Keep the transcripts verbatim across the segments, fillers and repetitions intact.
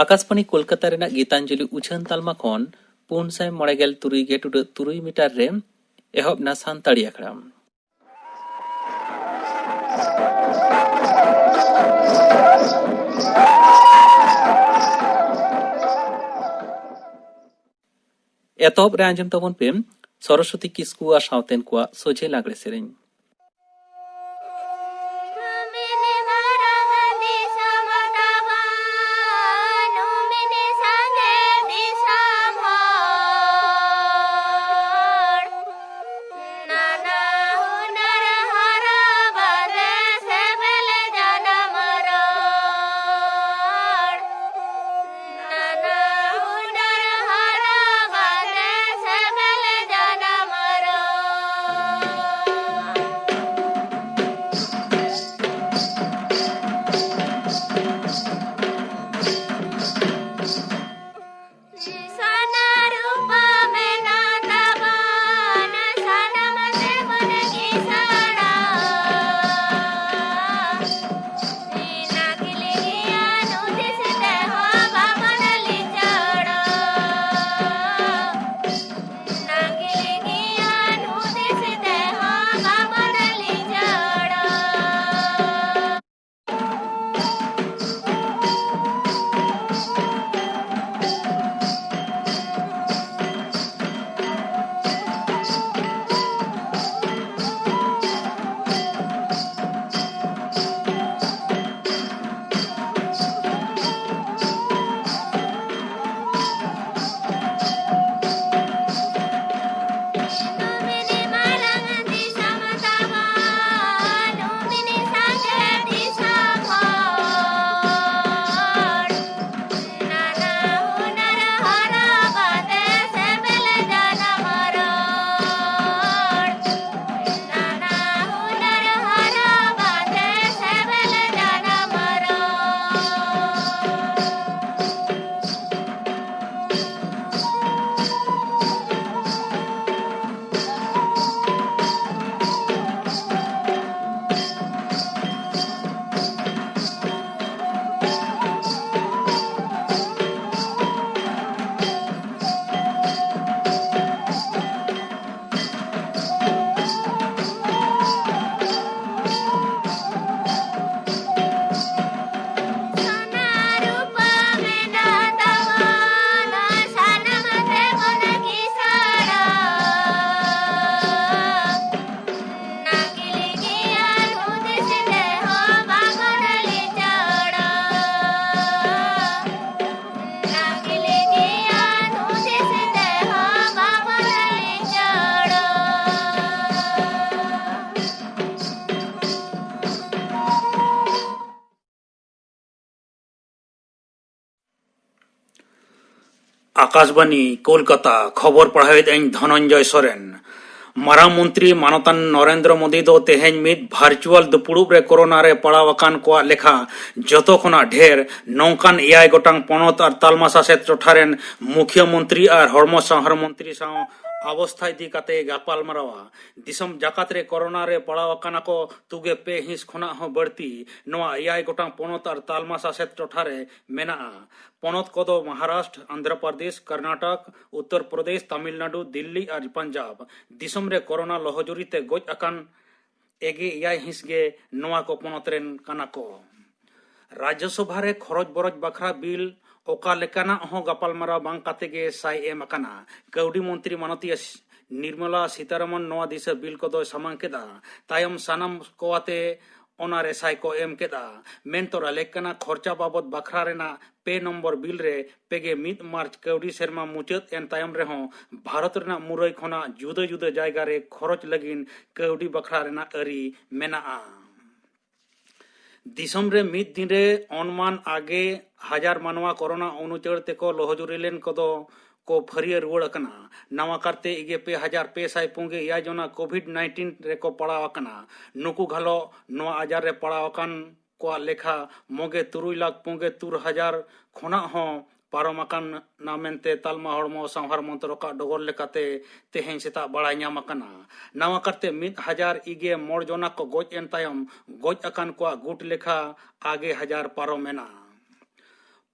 ᱟᱠᱟᱥᱵᱟᱬᱤ ᱠᱳᱞᱠᱟᱛᱟ ᱨᱮᱱᱟᱜ ᱜᱤᱛᱟᱧᱡᱚᱞᱤ ᱩᱪᱷᱟᱹᱱ ᱛᱟᱞᱢᱟ ᱠᱷᱚᱱ ᱯᱩᱱ ᱥᱟᱭ ᱢᱚᱬᱮ ᱜᱮᱞ ᱛᱩᱨᱩᱭ ᱜᱮ ᱴᱩᱰᱟᱹᱜ ᱛᱩᱨᱩᱭ ᱢᱤᱴᱟᱨ ᱨᱮ ᱮᱦᱚᱵ ᱮᱱᱟ ᱥᱟᱱᱛᱟᱲᱤ ᱟᱠᱷᱲᱟ᱾ ᱮᱛᱚᱦᱚᱵ ᱨᱮ ᱟᱸᱡᱚᱢ ᱛᱟᱵᱚᱱ ᱯᱮ ᱥᱚᱨᱚᱥᱚᱛᱤ ᱠᱤᱥᱠᱩ ᱟᱨ ᱥᱟᱶᱛᱮᱱ ᱠᱚᱣᱟᱜ ᱥᱚᱡᱷᱮ ᱞᱟᱜᱽᱲᱮ ᱥᱮᱨᱮᱧ᱾ ᱟᱠᱟᱥᱵᱟᱱᱤ, ᱠᱳᱞᱠᱟᱛᱟ᱾ ᱠᱷᱚᱵᱚᱨ ᱯᱟᱲᱦᱟᱣᱮᱫ ᱟᱹᱧ ᱫᱷᱚᱱᱚᱱᱡᱚᱭ ᱥᱚᱨᱮᱱ᱾ ᱢᱟᱨᱟᱝ ᱢᱚᱱᱛᱨᱤ ᱢᱟᱱᱚᱛᱟᱱ ᱱᱚᱨᱮᱱᱫᱨᱚ ᱢᱳᱫᱤ ᱫᱚ ᱛᱮᱦᱮᱧ ᱢᱤᱫ ᱵᱷᱟᱨᱪᱩᱣᱟᱞ ᱫᱩᱯᱲᱩᱵ ᱨᱮ ᱠᱳᱨᱳᱱᱟ ᱨᱮ ᱯᱟᱲᱟᱣ ᱟᱠᱟᱱ ᱠᱚᱣᱟᱜ ᱞᱮᱠᱷᱟ ᱡᱚᱛᱚ ᱠᱷᱚᱱᱟᱜ ᱰᱷᱮᱨ ᱱᱚᱝᱠᱟᱱ ᱮᱭᱟᱭ ᱜᱚᱴᱟᱝ ᱯᱚᱱᱚᱛ ᱟᱨ ᱛᱟᱞᱢᱟ ᱥᱟᱥᱮᱛ ᱴᱚᱴᱷᱟ ᱨᱮᱱ ᱢᱩᱠᱷᱤᱭᱟᱹ ᱢᱚᱱᱛᱨᱤ ᱟᱨ ᱦᱚᱲᱢᱚ ᱥᱟᱶᱟᱨ ᱢᱚᱱᱛᱨᱤ ᱥᱟᱶ ᱚᱵᱚᱥᱛᱷᱟ ᱤᱫᱤ ᱠᱟᱛᱮ ᱜᱟᱯᱟᱞᱢᱟᱨᱟᱣᱟ᱾ ᱫᱤᱥᱚᱢ ᱡᱟᱠᱟᱛ ᱨᱮ ᱠᱳᱨᱳᱱᱟ ᱨᱮ ᱯᱟᱲᱟᱣ ᱟᱠᱟᱱᱟ ᱠᱚ ᱛᱩᱜᱮ ᱯᱮ ᱦᱤᱸᱥ ᱠᱷᱚᱱᱟᱜ ᱦᱚᱸ ᱵᱟᱹᱲᱛᱤ ᱱᱚᱣᱟ ᱮᱭᱟᱭ ᱜᱚᱴᱟᱝ ᱯᱚᱱᱚᱛ ᱟᱨ ᱛᱟᱞᱢᱟ ᱥᱟᱥᱮᱛ ᱴᱚᱴᱷᱟ ᱨᱮ ᱢᱮᱱᱟᱜᱼᱟ᱾ ᱯᱚᱱᱚᱛ ᱠᱚᱫᱚ ᱢᱚᱦᱟᱨᱟᱥᱴᱨᱚ, ᱟᱱᱫᱷᱨᱚ ᱯᱨᱚᱫᱮᱥ, ᱠᱚᱨᱱᱟᱴᱚᱠ, ᱩᱛᱛᱚᱨ ᱯᱨᱚᱫᱮᱥ, ᱛᱟᱢᱤᱞᱱᱟᱰᱩ, ᱫᱤᱞᱞᱤ ᱟᱨ ᱯᱟᱧᱡᱟᱵᱽ᱾ ᱫᱤᱥᱚᱢ ᱨᱮ ᱠᱳᱨᱳᱱᱟ ᱞᱚᱦᱚᱡᱩᱨᱤ ᱛᱮ ᱜᱚᱡ ᱟᱠᱟᱱ ᱮᱜᱮ ᱮᱭᱟᱭ ᱦᱤᱸᱥ ᱜᱮ ᱱᱚᱣᱟ ᱠᱚ ᱯᱚᱱᱚᱛ ᱨᱮᱱ ᱠᱟᱱᱟ ᱠᱚ᱾ ᱨᱟᱡᱽᱡᱚᱥᱚᱵᱷᱟ ᱨᱮ ᱠᱷᱚᱨᱚᱪ ᱵᱚᱨᱚᱪ ᱵᱟᱠᱷᱨᱟ ᱵᱤᱞ ᱚᱠᱟ ᱞᱮᱠᱟᱱᱟᱜ ᱦᱚᱸ ᱜᱟᱯᱟᱞᱢᱟᱨᱟᱣ ᱵᱟᱝ ᱠᱟᱛᱮ ᱜᱮ ᱥᱟᱭ ᱮᱢ ᱟᱠᱟᱱᱟ᱾ ᱠᱟᱹᱣᱰᱤ ᱢᱚᱱᱛᱨᱤ ᱢᱟᱱᱚᱛᱤᱭᱟᱹ ᱥᱤ-, ᱱᱤᱨᱢᱚᱞᱟ ᱥᱤᱛᱟᱨᱟᱢᱚᱱ ᱱᱚᱣᱟ ᱫᱤᱥᱟᱹ ᱵᱤᱞ ᱠᱚᱫᱚᱭ ᱥᱟᱢᱟᱝ ᱠᱮᱫᱟ᱾ ᱛᱟᱭᱚᱢ ᱥᱟᱱᱟᱢ ᱠᱚ ᱟᱛᱮ ᱚᱱᱟ ᱨᱮ ᱥᱟᱭ ᱠᱚ ᱮᱢ ᱠᱮᱫᱟ᱾ ᱢᱮᱱ ᱛᱚᱨᱟ ᱞᱮᱠ ᱠᱟᱱᱟ ᱠᱷᱚᱨᱪᱟ ᱵᱟᱵᱚᱫ ᱵᱟᱠᱷᱨᱟ ᱨᱮᱱᱟᱜ ᱯᱮ ᱱᱚᱢᱵᱚᱨ ᱵᱤᱞ ᱨᱮ ᱯᱮᱜᱮ ᱢᱤᱫ ᱢᱟᱨᱪ ᱠᱟᱹᱣᱰᱤ ᱥᱮᱨᱢᱟ ᱢᱩᱪᱟᱹᱫ ᱮᱱ ᱛᱟᱭᱚᱢ ᱨᱮᱦᱚᱸ ᱵᱷᱟᱨᱚᱛ ᱨᱮᱱᱟᱜ ᱢᱩᱨᱟᱹᱭ ᱠᱷᱚᱱᱟᱜ ᱡᱩᱫᱟᱹ ᱡᱩᱫᱟᱹ ᱡᱟᱭᱜᱟ ᱨᱮ ᱠᱷᱚᱨᱚᱪ ᱞᱟᱹᱜᱤᱫ ᱠᱟᱹᱣᱰᱤ ᱵᱟᱠᱷᱨᱟ ᱨᱮᱱᱟᱜ ᱟᱹᱨᱤ ᱢᱮᱱᱟᱜᱼᱟ᱾ ᱫᱤᱥᱚᱢ ᱨᱮ ᱢᱤᱫ ᱫᱤᱱ ᱨᱮ ᱚᱱᱢᱟᱱ ᱟᱜᱮ ᱦᱟᱡᱟᱨ ᱢᱟᱱᱣᱟ ᱠᱳᱨᱳᱱᱟ ᱚᱱᱩᱪᱟᱹᱲ ᱛᱮᱠᱚ ᱞᱚᱦᱚᱡᱩᱨᱤ ᱞᱮᱱ ᱠᱚᱫᱚ ᱠᱚ ᱯᱷᱟᱹᱨᱭᱟᱹ ᱨᱩᱣᱟᱹᱲ ᱟᱠᱟᱱᱟ᱾ ᱱᱟᱣᱟ ᱠᱟᱨᱛᱮ ᱤᱜᱮ ᱯᱮ ᱦᱟᱡᱟᱨ ᱯᱮ ᱥᱟᱭ ᱯᱩᱱ ᱜᱮ ᱮᱭᱟᱭ ᱡᱚᱱᱟ ᱠᱳᱵᱷᱤᱰ ᱱᱟᱭᱤᱱᱴᱤᱱ ᱨᱮᱠᱚ ᱯᱟᱲᱟᱣ ᱟᱠᱟᱱᱟ᱾ ᱱᱩᱠᱩ ᱜᱷᱟᱞᱚ ᱱᱚᱣᱟ ᱟᱡᱟᱨ ᱨᱮ ᱯᱟᱲᱟᱣ ᱟᱠᱟᱱ ᱠᱚᱣᱟᱜ ᱞᱮᱠᱷᱟ ᱢᱚᱜᱮ ᱛᱩᱨᱩᱭ ᱞᱟᱠᱷ ᱯᱩᱱ ᱜᱮ ᱛᱩᱨ ᱦᱟᱡᱟᱨ ᱠᱷᱚᱱᱟᱜ ᱦᱚᱸ ᱯᱟᱨᱚᱢ ᱟᱠᱟᱱᱟ ᱢᱮᱱᱛᱮ ᱛᱟᱞᱢᱟ ᱦᱚᱲᱢᱚ ᱥᱟᱶᱦᱟᱨ ᱢᱚᱱᱛᱨᱚᱠᱟᱜ ᱰᱚᱜᱚᱨ ᱞᱮᱠᱟᱛᱮ ᱛᱮᱦᱮᱧ ᱥᱮᱛᱟᱜ ᱵᱟᱲᱟᱭ ᱧᱟᱢ ᱟᱠᱟᱱᱟ᱾ ᱱᱟᱣᱟ ᱠᱟᱨᱛᱮ ᱢᱤᱫ ᱦᱟᱡᱟᱨ ᱤᱜᱮ ᱢᱚᱬ ᱡᱚᱱᱟ ᱠᱚ ᱜᱚᱡ ᱮᱱ ᱛᱟᱭᱚᱢ ᱜᱚᱡ ᱟᱠᱟᱱ ᱠᱚᱣᱟᱜ ᱜᱩᱴ ᱞᱮᱠᱷᱟ ᱟᱜᱮ ᱦᱟᱡᱟᱨ ᱯᱟᱨᱚᱢ ᱮᱱᱟ᱾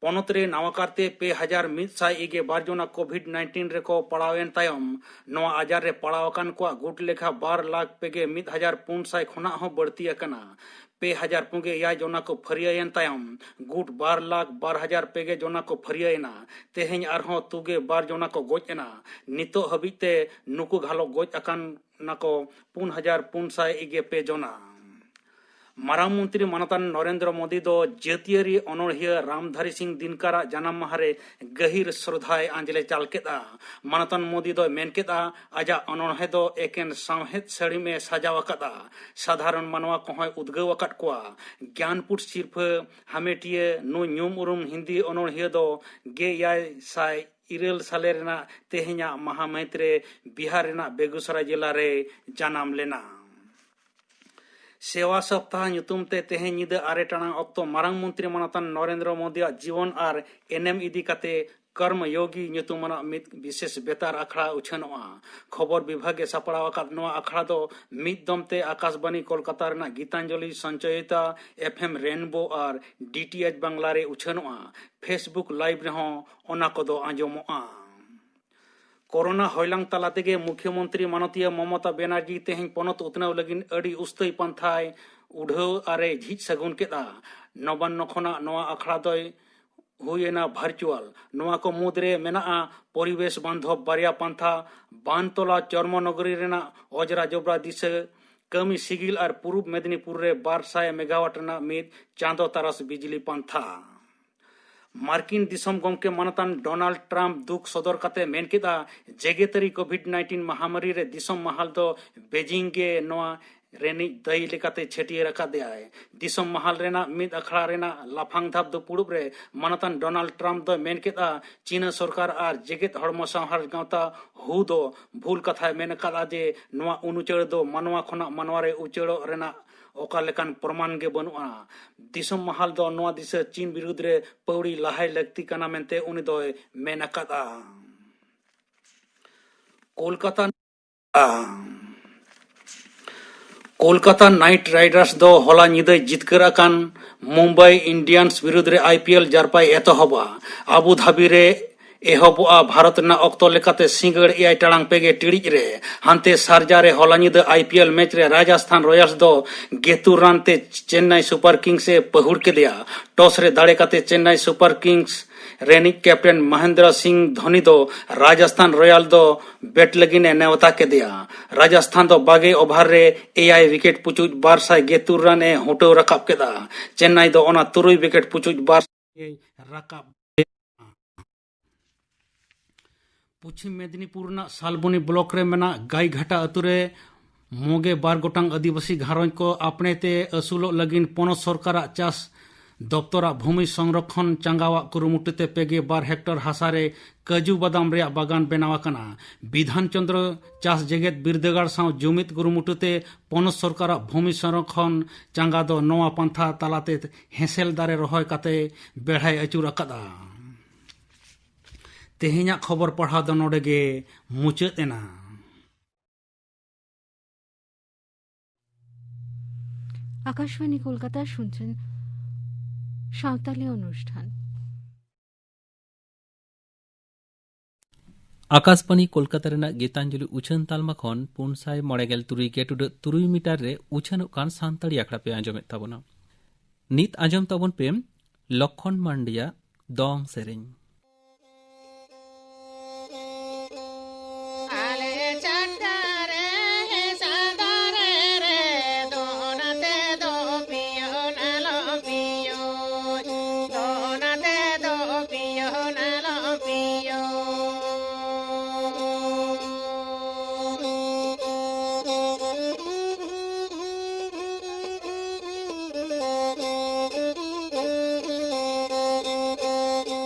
ᱯᱚᱱᱚᱛ ᱨᱮ ᱱᱟᱣᱟ ᱠᱟᱨᱛᱮ ᱯᱮ ᱦᱟᱡᱟᱨ ᱢᱤᱫ ᱥᱟᱭ ᱤᱜᱮ ᱵᱟᱨ ᱡᱚᱱᱟ ᱠᱳᱵᱷᱤᱰ ᱱᱟᱭᱤᱱᱴᱤᱱ ᱨᱮᱠᱚ ᱯᱟᱲᱟᱣ ᱮᱱ ᱛᱟᱭᱚᱢ ᱱᱚᱣᱟ ᱟᱡᱟᱨ ᱨᱮ ᱯᱟᱲᱟᱣ ᱟᱠᱟᱱ ᱠᱚᱣᱟᱜ ᱜᱩᱴ ᱞᱮᱠᱷᱟ ᱵᱟᱨ ᱞᱟᱠᱷ ᱯᱮᱜᱮ ᱢᱤᱫ ᱦᱟᱡᱟᱨ ᱯᱩᱱ ᱥᱟᱭ ᱠᱷᱚᱱᱟᱜ ᱦᱚᱸ ᱵᱟᱹᱲᱛᱤ ᱟᱠᱟᱱᱟ᱾ ᱯᱮ ᱦᱟᱡᱟᱨ ᱯᱩᱱ ᱜᱮ ᱮᱭᱟᱭ ᱡᱚᱱᱟ ᱠᱚ ᱯᱷᱟᱹᱨᱭᱟᱹᱭᱮᱱ ᱛᱟᱭᱚᱢ ᱜᱩᱴ ᱵᱟᱨ ᱞᱟᱠᱷ ᱵᱟᱨ ᱦᱟᱡᱟᱨ ᱯᱮ ᱜᱮ ᱡᱚᱱᱟ ᱠᱚ ᱯᱷᱟᱹᱨᱭᱟᱹᱭᱮᱱᱟ᱾ ᱛᱮᱦᱮᱧ ᱟᱨᱦᱚᱸ ᱛᱩᱜᱮ ᱵᱟᱨ ᱡᱚᱱᱟ ᱠᱚ ᱜᱚᱡ ᱮᱱᱟ᱾ ᱱᱤᱛᱚᱜ ᱦᱟᱹᱵᱤᱡ ᱛᱮ ᱱᱩᱠᱩ ᱜᱷᱟᱞᱚ ᱜᱚᱡ ᱟᱠᱟᱱ ᱱᱟᱠᱚ ᱯᱩᱱ ᱦᱟᱡᱟᱨ ᱯᱩᱱ ᱥᱟᱭ ᱤᱜᱮ ᱯᱮ ᱡᱚᱱᱟ᱾ ᱢᱟᱨᱟᱝ ᱢᱚᱱᱛᱨᱤ ᱢᱟᱱᱚᱛᱟᱱ ᱱᱚᱨᱮᱱᱫᱨᱚ ᱢᱳᱫᱤ ᱫᱚ ᱡᱟᱹᱛᱤᱭᱟᱹᱨᱤ ᱚᱱᱚᱬᱦᱤᱭᱟᱹ ᱨᱟᱢᱫᱷᱟᱨᱤ ᱥᱤᱝ ᱫᱤᱱᱠᱟᱨᱟᱜ ᱡᱟᱱᱟᱢ ᱢᱟᱦᱟ ᱨᱮ ᱜᱟᱹᱦᱤᱨ ᱥᱨᱚᱫᱷᱟᱭ ᱟᱸᱡᱽᱞᱮ ᱪᱟᱞ ᱠᱮᱫᱼᱟ᱾ ᱢᱟᱱᱚᱛᱟᱱ ᱢᱳᱫᱤ ᱫᱚᱭ ᱢᱮᱱ ᱠᱮᱫᱼᱟ, ᱟᱡᱟᱜ ᱚᱱᱚᱬᱦᱮ ᱫᱚ ᱮᱠᱮᱱ ᱥᱟᱶᱦᱮᱫ ᱥᱟᱹᱲᱤᱢ ᱮ ᱥᱟᱡᱟᱣ ᱟᱠᱟᱫᱼᱟ, ᱥᱟᱫᱷᱟᱨᱚᱱ ᱢᱟᱱᱣᱟ ᱠᱚᱦᱚᱸᱭ ᱩᱫᱽᱜᱟᱹᱣ ᱟᱠᱟᱫ ᱠᱚᱣᱟ᱾ ᱜᱮᱭᱟᱱᱯᱤᱴ ᱥᱤᱨᱯᱷᱟᱹ ᱦᱟᱢᱮᱴᱤᱭᱟᱹ ᱱᱩᱭ ᱧᱩᱢ ᱩᱨᱩᱢ ᱦᱤᱱᱫᱤ ᱚᱱᱚᱬᱦᱤᱭᱟᱹ ᱫᱚ ᱜᱮ ᱮᱭᱟᱭ ᱥᱟᱭ ᱤᱨᱟᱹᱞ ᱥᱟᱞᱮ ᱨᱮᱱᱟᱜ ᱛᱮᱦᱮᱧᱟᱜ ᱢᱟᱦᱟ ᱢᱟᱹᱦᱤᱛ ᱨᱮ ᱵᱤᱦᱟᱨ ᱨᱮᱱᱟᱜ ᱵᱮᱜᱩᱥᱟᱨᱟᱭ ᱡᱮᱞᱟ ᱨᱮᱭ ᱡᱟᱱᱟᱢ ᱞᱮᱱᱟ᱾ ᱥᱮᱣᱟ ᱥᱚᱯᱛᱟᱦᱟ ᱧᱩᱛᱩᱢ ᱛᱮ ᱛᱮᱦᱮᱧ ᱧᱤᱫᱟᱹ ᱟᱨᱮ ᱴᱟᱲᱟᱝ ᱚᱠᱛᱚ ᱢᱟᱨᱟᱝ ᱢᱚᱱᱛᱨᱤ ᱢᱟᱱᱚᱛᱟᱱ ᱱᱚᱨᱮᱱᱫᱨᱚ ᱢᱳᱫᱤᱭᱟᱜ ᱡᱤᱭᱚᱱ ᱟᱨ ᱮᱱᱮᱢ ᱤᱫᱤ ᱠᱟᱛᱮ ᱠᱚᱨᱢᱚ ᱭᱳᱜᱤ ᱧᱩᱛᱩᱢᱟᱱᱟᱜ ᱢᱤᱫ ᱵᱤᱥᱮᱥ ᱵᱮᱛᱟᱨ ᱟᱠᱷᱲᱟ ᱩᱪᱷᱟᱹᱱᱚᱜᱼᱟ᱾ ᱠᱷᱚᱵᱚᱨ ᱵᱤᱵᱷᱟᱜᱽ ᱮ ᱥᱟᱯᱲᱟᱣ ᱟᱠᱟᱫ ᱱᱚᱣᱟ ᱟᱠᱷᱲᱟ ᱫᱚ ᱢᱤᱫ ᱫᱚᱢ ᱛᱮ ᱟᱠᱟᱥᱵᱟᱱᱤ ᱠᱳᱞᱠᱟᱛᱟ ᱨᱮᱱᱟᱜ ᱜᱤᱛᱟᱧᱡᱚᱞᱤ ᱥᱚᱧᱪᱚᱭᱤᱛᱟ, ᱮᱯᱷ ᱮᱢ ᱨᱮᱱᱵᱳ ᱟᱨ ᱰᱤ ᱴᱤ ᱮᱭᱤᱪ ᱵᱟᱝᱞᱟ ᱨᱮ ᱩᱪᱷᱟᱹᱱᱚᱜᱼᱟ᱾ Facebook Live ᱨᱮᱦᱚᱸ ᱚᱱᱟ ᱠᱚᱫᱚ ᱟᱸᱡᱚᱢᱚᱜᱼᱟ᱾ ᱠᱳᱨᱳᱱᱟ ᱦᱚᱭᱞᱟᱝ ᱛᱟᱞᱟ ᱛᱮᱜᱮ ᱢᱩᱠᱷᱭᱚᱢᱚᱱᱛᱨᱤ ᱢᱟᱱᱚᱛᱤᱭᱟᱹ ᱢᱚᱢᱚᱛᱟ ᱵᱮᱱᱟᱨᱡᱤ ᱛᱮᱦᱮᱧ ᱯᱚᱱᱚᱛ ᱩᱛᱱᱟᱹᱣ ᱞᱟᱹᱜᱤᱫ ᱟᱹᱰᱤ ᱩᱥᱛᱟᱹᱭ ᱯᱟᱱᱛᱷᱟᱭ ᱩᱰᱷᱟᱹᱣ ᱟᱨᱮ ᱡᱷᱤᱡ ᱥᱟᱹᱜᱩᱱ ᱠᱮᱫᱼᱟ᱾ ᱱᱚᱵᱟᱱᱱᱚ ᱠᱷᱚᱱᱟᱜ ᱱᱚᱣᱟ ᱟᱠᱷᱲᱟ ᱫᱚᱭ ᱦᱩᱭᱮᱱᱟ ᱵᱷᱟᱨᱪᱩᱣᱟᱞ᱾ ᱱᱚᱣᱟ ᱠᱚ ᱢᱩᱫᱽᱨᱮ ᱢᱮᱱᱟᱜᱼᱟ ᱯᱚᱨᱤᱵᱮᱥ ᱵᱟᱱᱫᱷᱚᱵ ᱵᱟᱨᱭᱟ ᱯᱟᱱᱛᱷᱟ, ᱵᱟᱱᱛᱚᱞᱟ ᱪᱚᱨᱢᱚᱱᱚᱜᱚᱨᱤ ᱨᱮᱱᱟᱜ ᱚᱡᱽᱨᱟ ᱡᱚᱵᱽᱨᱟ ᱫᱤᱥᱟᱹ ᱠᱟᱹᱢᱤ ᱥᱤᱜᱤᱞ ᱟᱨ ᱯᱩᱨᱩᱵ ᱢᱮᱫᱤᱱᱤᱯᱩᱨ ᱨᱮ ᱵᱟᱨ ᱥᱟᱭ ᱢᱮᱜᱟᱣᱟᱴ ᱨᱮᱱᱟᱜ ᱢᱤᱫ ᱪᱟᱸᱫᱚ ᱛᱟᱨᱟᱥ ᱵᱤᱡᱽᱞᱤ ᱯᱟᱱᱛᱷᱟ᱾ ᱢᱟᱨᱠᱤᱱ ᱫᱤᱥᱚᱢ ᱜᱚᱢᱠᱮ ᱢᱟᱱᱚᱛᱟᱱ ᱰᱳᱱᱟᱞᱰ ᱴᱨᱟᱢᱯ ᱫᱩᱠ ᱥᱚᱫᱚᱨ ᱠᱟᱛᱮ ᱢᱮᱱ ᱠᱮᱫᱼᱟ, ᱡᱮᱜᱮᱛᱟᱹᱨᱤ ᱠᱳᱵᱷᱤᱰ ᱱᱟᱭᱤᱱᱴᱤᱱ ᱢᱟᱦᱟᱢᱟᱨᱤ ᱨᱮ ᱫᱤᱥᱚᱢ ᱢᱟᱦᱟᱞ ᱫᱚ ᱵᱮᱡᱤᱝ ᱜᱮ ᱱᱚᱣᱟ ᱨᱮᱱᱤᱡ ᱫᱟᱹᱭᱤ ᱞᱮᱠᱟᱛᱮ ᱪᱷᱟᱹᱴᱭᱟᱹᱨ ᱟᱠᱟᱫᱮᱭᱟᱭ᱾ ᱫᱤᱥᱚᱢ ᱢᱟᱦᱟᱞ ᱨᱮᱱᱟᱜ ᱢᱤᱫ ᱟᱠᱷᱲᱟ ᱨᱮᱱᱟᱜ ᱞᱟᱯᱷᱟᱝ ᱫᱷᱟᱯ ᱫᱩᱯᱩᱲᱩᱵ ᱨᱮ ᱢᱟᱱᱚᱛᱟᱱ ᱰᱳᱱᱟᱞᱰ ᱴᱨᱟᱢᱯ ᱫᱚᱭ ᱢᱮᱱ ᱠᱮᱫᱼᱟ, ᱪᱤᱱᱟ ᱥᱚᱨᱠᱟᱨ ᱟᱨ ᱡᱮᱜᱮᱛ ᱦᱚᱲᱢᱚ ᱥᱟᱶᱦᱟᱨ ᱜᱟᱶᱛᱟ ᱦᱩ ᱫᱚ ᱵᱷᱩᱞ ᱠᱟᱛᱷᱟᱭ ᱢᱮᱱ ᱟᱠᱟᱫᱼᱟ ᱡᱮ ᱱᱚᱣᱟ ᱩᱱᱩᱪᱟᱹᱲ ᱫᱚ ᱢᱟᱱᱣᱟ ᱠᱷᱚᱱᱟᱜ ᱢᱟᱱᱣᱟ ᱨᱮ ᱩᱪᱟᱹᱲᱚᱜ ᱨᱮᱱᱟᱜ ᱚᱠᱟ ᱞᱮᱠᱟᱱ ᱯᱨᱚᱢᱟᱱ ᱜᱮ ᱵᱟᱹᱱᱩᱜᱼᱟ᱾ ᱫᱤᱥᱚᱢ ᱢᱟᱦᱟᱞ ᱫᱚ ᱱᱚᱣᱟ ᱫᱤᱥᱟᱹ ᱪᱤᱱ ᱵᱤᱨᱩᱫᱽ ᱨᱮ ᱯᱟᱹᱣᱲᱤ ᱞᱟᱦᱟᱭ ᱞᱟᱹᱠᱛᱤ ᱠᱟᱱᱟ ᱢᱮᱱᱛᱮ ᱩᱱᱤ ᱫᱚᱭ ᱢᱮᱱ ᱟᱠᱟᱫᱼᱟ᱾ ᱠᱳᱞᱠᱟᱛᱟ ᱠᱳᱞᱠᱟᱛᱟ ᱱᱟᱭᱤᱴ ᱨᱟᱭᱰᱟᱨᱥ ᱫᱚ ᱦᱚᱞᱟ ᱧᱤᱫᱟᱹ ᱡᱤᱛᱠᱟᱹᱨ ᱟᱠᱟᱱ ᱢᱩᱢᱵᱟᱭ ᱤᱱᱰᱤᱭᱟᱱᱥ ᱵᱤᱨᱩᱫᱽ ᱨᱮ ᱟᱭ ᱯᱤ ᱮᱞ ᱡᱟᱨᱯᱟᱭ ᱮᱛᱚᱦᱚᱵᱟ᱾ ᱟᱵᱩ ᱫᱷᱟᱵᱤ ᱨᱮ ᱮᱦᱚᱵᱚᱜᱼᱟ ᱵᱷᱟᱨᱚᱛ ᱨᱮᱱᱟᱜ ᱚᱠᱛᱚ ᱞᱮᱠᱟᱛᱮ ᱥᱤᱸᱜᱟᱹᱲ ᱮᱭᱟᱭ ᱴᱟᱲᱟᱝ ᱯᱮᱜᱮ ᱴᱤᱲᱤᱡ ᱨᱮ᱾ ᱦᱟᱱᱛᱮ ᱥᱟᱨᱡᱟ ᱨᱮ ᱦᱚᱞᱟ ᱧᱤᱫᱟᱹ ᱟᱭ ᱯᱤ ᱮᱞ ᱢᱮᱪ ᱨᱮ ᱨᱟᱡᱟᱥᱛᱷᱟᱱ ᱨᱚᱭᱟᱞᱥ ᱫᱚ ᱜᱮᱛᱩ ᱨᱟᱱ ᱛᱮ ᱪᱮᱱᱱᱟᱭ ᱥᱩᱯᱟᱨ ᱠᱤᱝᱥ ᱮ ᱯᱟᱹᱦᱩᱲ ᱠᱮᱫᱮᱭᱟ᱾ ᱴᱚᱥ ᱨᱮ ᱫᱟᱲᱮ ᱠᱟᱛᱮ ᱪᱮᱱᱱᱟᱭ ᱥᱩᱯᱟᱨ ᱠᱤᱝᱥ ᱨᱮᱱᱤᱡ ᱠᱮᱯᱴᱮᱱ ᱢᱚᱦᱮᱱᱫᱨᱚ ᱥᱤᱝ ᱫᱷᱚᱱᱤ ᱫᱚ ᱨᱟᱡᱟᱥᱛᱷᱟᱱ ᱨᱚᱭᱟᱞ ᱫᱚ ᱵᱮᱴ ᱞᱟᱹᱜᱤᱫ ᱮ ᱱᱮᱣᱛᱟ ᱠᱮᱫᱮᱭᱟ᱾ ᱨᱟᱡᱟᱥᱛᱷᱟᱱ ᱫᱚ ᱵᱟᱜᱮ ᱳᱵᱷᱟᱨ ᱨᱮ ᱮᱭᱟᱭ ᱣᱤᱠᱮᱴ ᱯᱩᱪᱩᱡ ᱵᱟᱨ ᱥᱟᱭ ᱜᱮᱛᱩᱨ ᱨᱟᱱ ᱮ ᱦᱩᱴᱟᱹᱣ ᱨᱟᱠᱟᱵ ᱠᱮᱫᱟ᱾ ᱪᱮᱱᱱᱟᱭ ᱫᱚ ᱚᱱᱟ ᱛᱩᱨᱩᱭ ᱣᱤᱠᱮᱴ ᱯᱩᱪᱩᱡ ᱵᱟᱨ ᱨᱟᱠᱟᱵ ᱯᱚᱪᱷᱤᱢ ᱢᱮᱫᱤᱱᱤᱯᱩᱨ ᱨᱮᱱᱟᱜ ᱥᱟᱞᱵᱚᱱᱤ ᱵᱞᱚᱠ ᱨᱮ ᱢᱮᱱᱟᱜ ᱜᱟᱭᱜᱷᱟᱴᱟ ᱟᱹᱛᱩ ᱨᱮ ᱢᱚᱜᱮ ᱵᱟᱨ ᱜᱚᱴᱟᱝ ᱟᱹᱫᱤᱵᱟᱹᱥᱤ ᱜᱷᱟᱨᱚᱸᱡᱽ ᱠᱚ ᱟᱯᱱᱮ ᱛᱮ ᱟᱹᱥᱩᱞᱚᱜ ᱞᱟᱹᱜᱤᱫ ᱯᱚᱱᱚᱛ ᱥᱚᱨᱠᱟᱨᱟᱜ ᱪᱟᱥ ᱫᱚᱯᱛᱚᱨᱟᱜ ᱵᱷᱩᱢᱤ ᱥᱚᱝᱨᱚᱠᱷᱚᱱ ᱪᱟᱸᱜᱟᱣᱟᱜ ᱠᱩᱨᱩᱢᱩᱴᱩ ᱛᱮ ᱯᱮ ᱜᱮᱞ ᱵᱟᱨ ᱦᱮᱠᱴᱚᱨ ᱦᱟᱥᱟ ᱨᱮ ᱠᱟᱹᱡᱩ ᱵᱟᱫᱟᱢ ᱨᱮᱭᱟᱜ ᱵᱟᱜᱟᱱ ᱵᱮᱱᱟᱣ ᱟᱠᱟᱱᱟ᱾ ᱵᱤᱫᱷᱟᱱ ᱪᱚᱸᱫᱽᱨᱚ ᱪᱟᱥ ᱡᱮᱜᱮᱛ ᱵᱤᱨᱫᱟᱹᱜᱟᱲ ᱥᱟᱶ ᱡᱩᱢᱤᱫ ᱠᱩᱨᱩᱢᱩᱴᱩ ᱛᱮ ᱯᱚᱱᱚᱛ ᱥᱚᱨᱠᱟᱨᱟᱜ ᱵᱷᱩᱢᱤ ᱥᱚᱝᱨᱚᱠᱷᱚᱱ ᱪᱟᱸᱜᱟ ᱫᱚ ᱱᱚᱣᱟ ᱯᱟᱱᱛᱷᱟ ᱛᱟᱞᱟᱛᱮ ᱦᱮᱸᱥᱮᱞ ᱫᱟᱨᱮ ᱨᱚᱦᱚᱭ ᱠᱟᱛᱮ ᱵᱮᱲᱦᱟᱭ ᱟᱹᱪᱩᱨ ᱟᱠᱟᱫᱼᱟ᱾ ᱛᱮᱦᱮᱧᱟᱜ ᱠᱷᱚᱵᱚᱨ ᱯᱟᱲᱦᱟᱣ ᱫᱚ ᱱᱚᱰᱮ ᱜᱮ ᱢᱩᱪᱟᱹᱫ ᱮᱱᱟ᱾ আকাশবাণী কলকাতা, শুনছেন সাঁওতালি অনুষ্ঠান। ᱟᱠᱟᱥᱵᱟᱱᱤ ᱠᱳᱞᱠᱟᱛᱟ ᱨᱮᱱᱟᱜ ᱜᱤᱛᱟᱧᱡᱚᱞᱤ ᱩᱪᱷᱟᱹᱱ ᱛᱟᱞᱢᱟ ᱠᱷᱚᱱ ᱯᱩᱱ ᱥᱟᱭ ᱢᱚᱬᱮ ᱜᱮᱞ ᱛᱩᱨᱩᱭ ᱜᱮᱴᱩᱰᱟᱹᱜ ᱛᱩᱨᱩᱭ ᱢᱤᱴᱟᱨ ᱨᱮ ᱩᱪᱷᱟᱹᱱᱚᱜ ᱠᱟᱱ ᱥᱟᱱᱛᱟᱲᱤ ᱟᱠᱷᱲᱟ ᱯᱮ ᱟᱸᱡᱚᱢᱮᱫ ᱛᱟᱵᱚᱱᱟ᱾ ᱱᱤᱛ ᱟᱸᱡᱚᱢ ᱛᱟᱵᱚᱱ ᱯᱮ ᱞᱚᱠᱠᱷᱚᱱ ᱢᱟᱱᱰᱤᱭᱟᱜ ᱫᱚᱝ ᱥᱮᱨᱮᱧ᱾ ᱟᱞᱮ ᱪᱟᱴᱠᱟ ᱨᱮ ᱥᱟᱫᱟ ᱨᱮ ᱨᱮ ᱫᱚᱱ ᱟᱛᱮ ᱫᱚ ᱯᱤᱭᱳ ᱱᱟᱞᱚ ᱯᱤᱭᱳ, ᱫᱚᱱ ᱟᱛᱮ ᱫᱚ ᱯᱤᱭᱳ ᱱᱟᱞᱚ ᱯᱤᱭᱳ᱾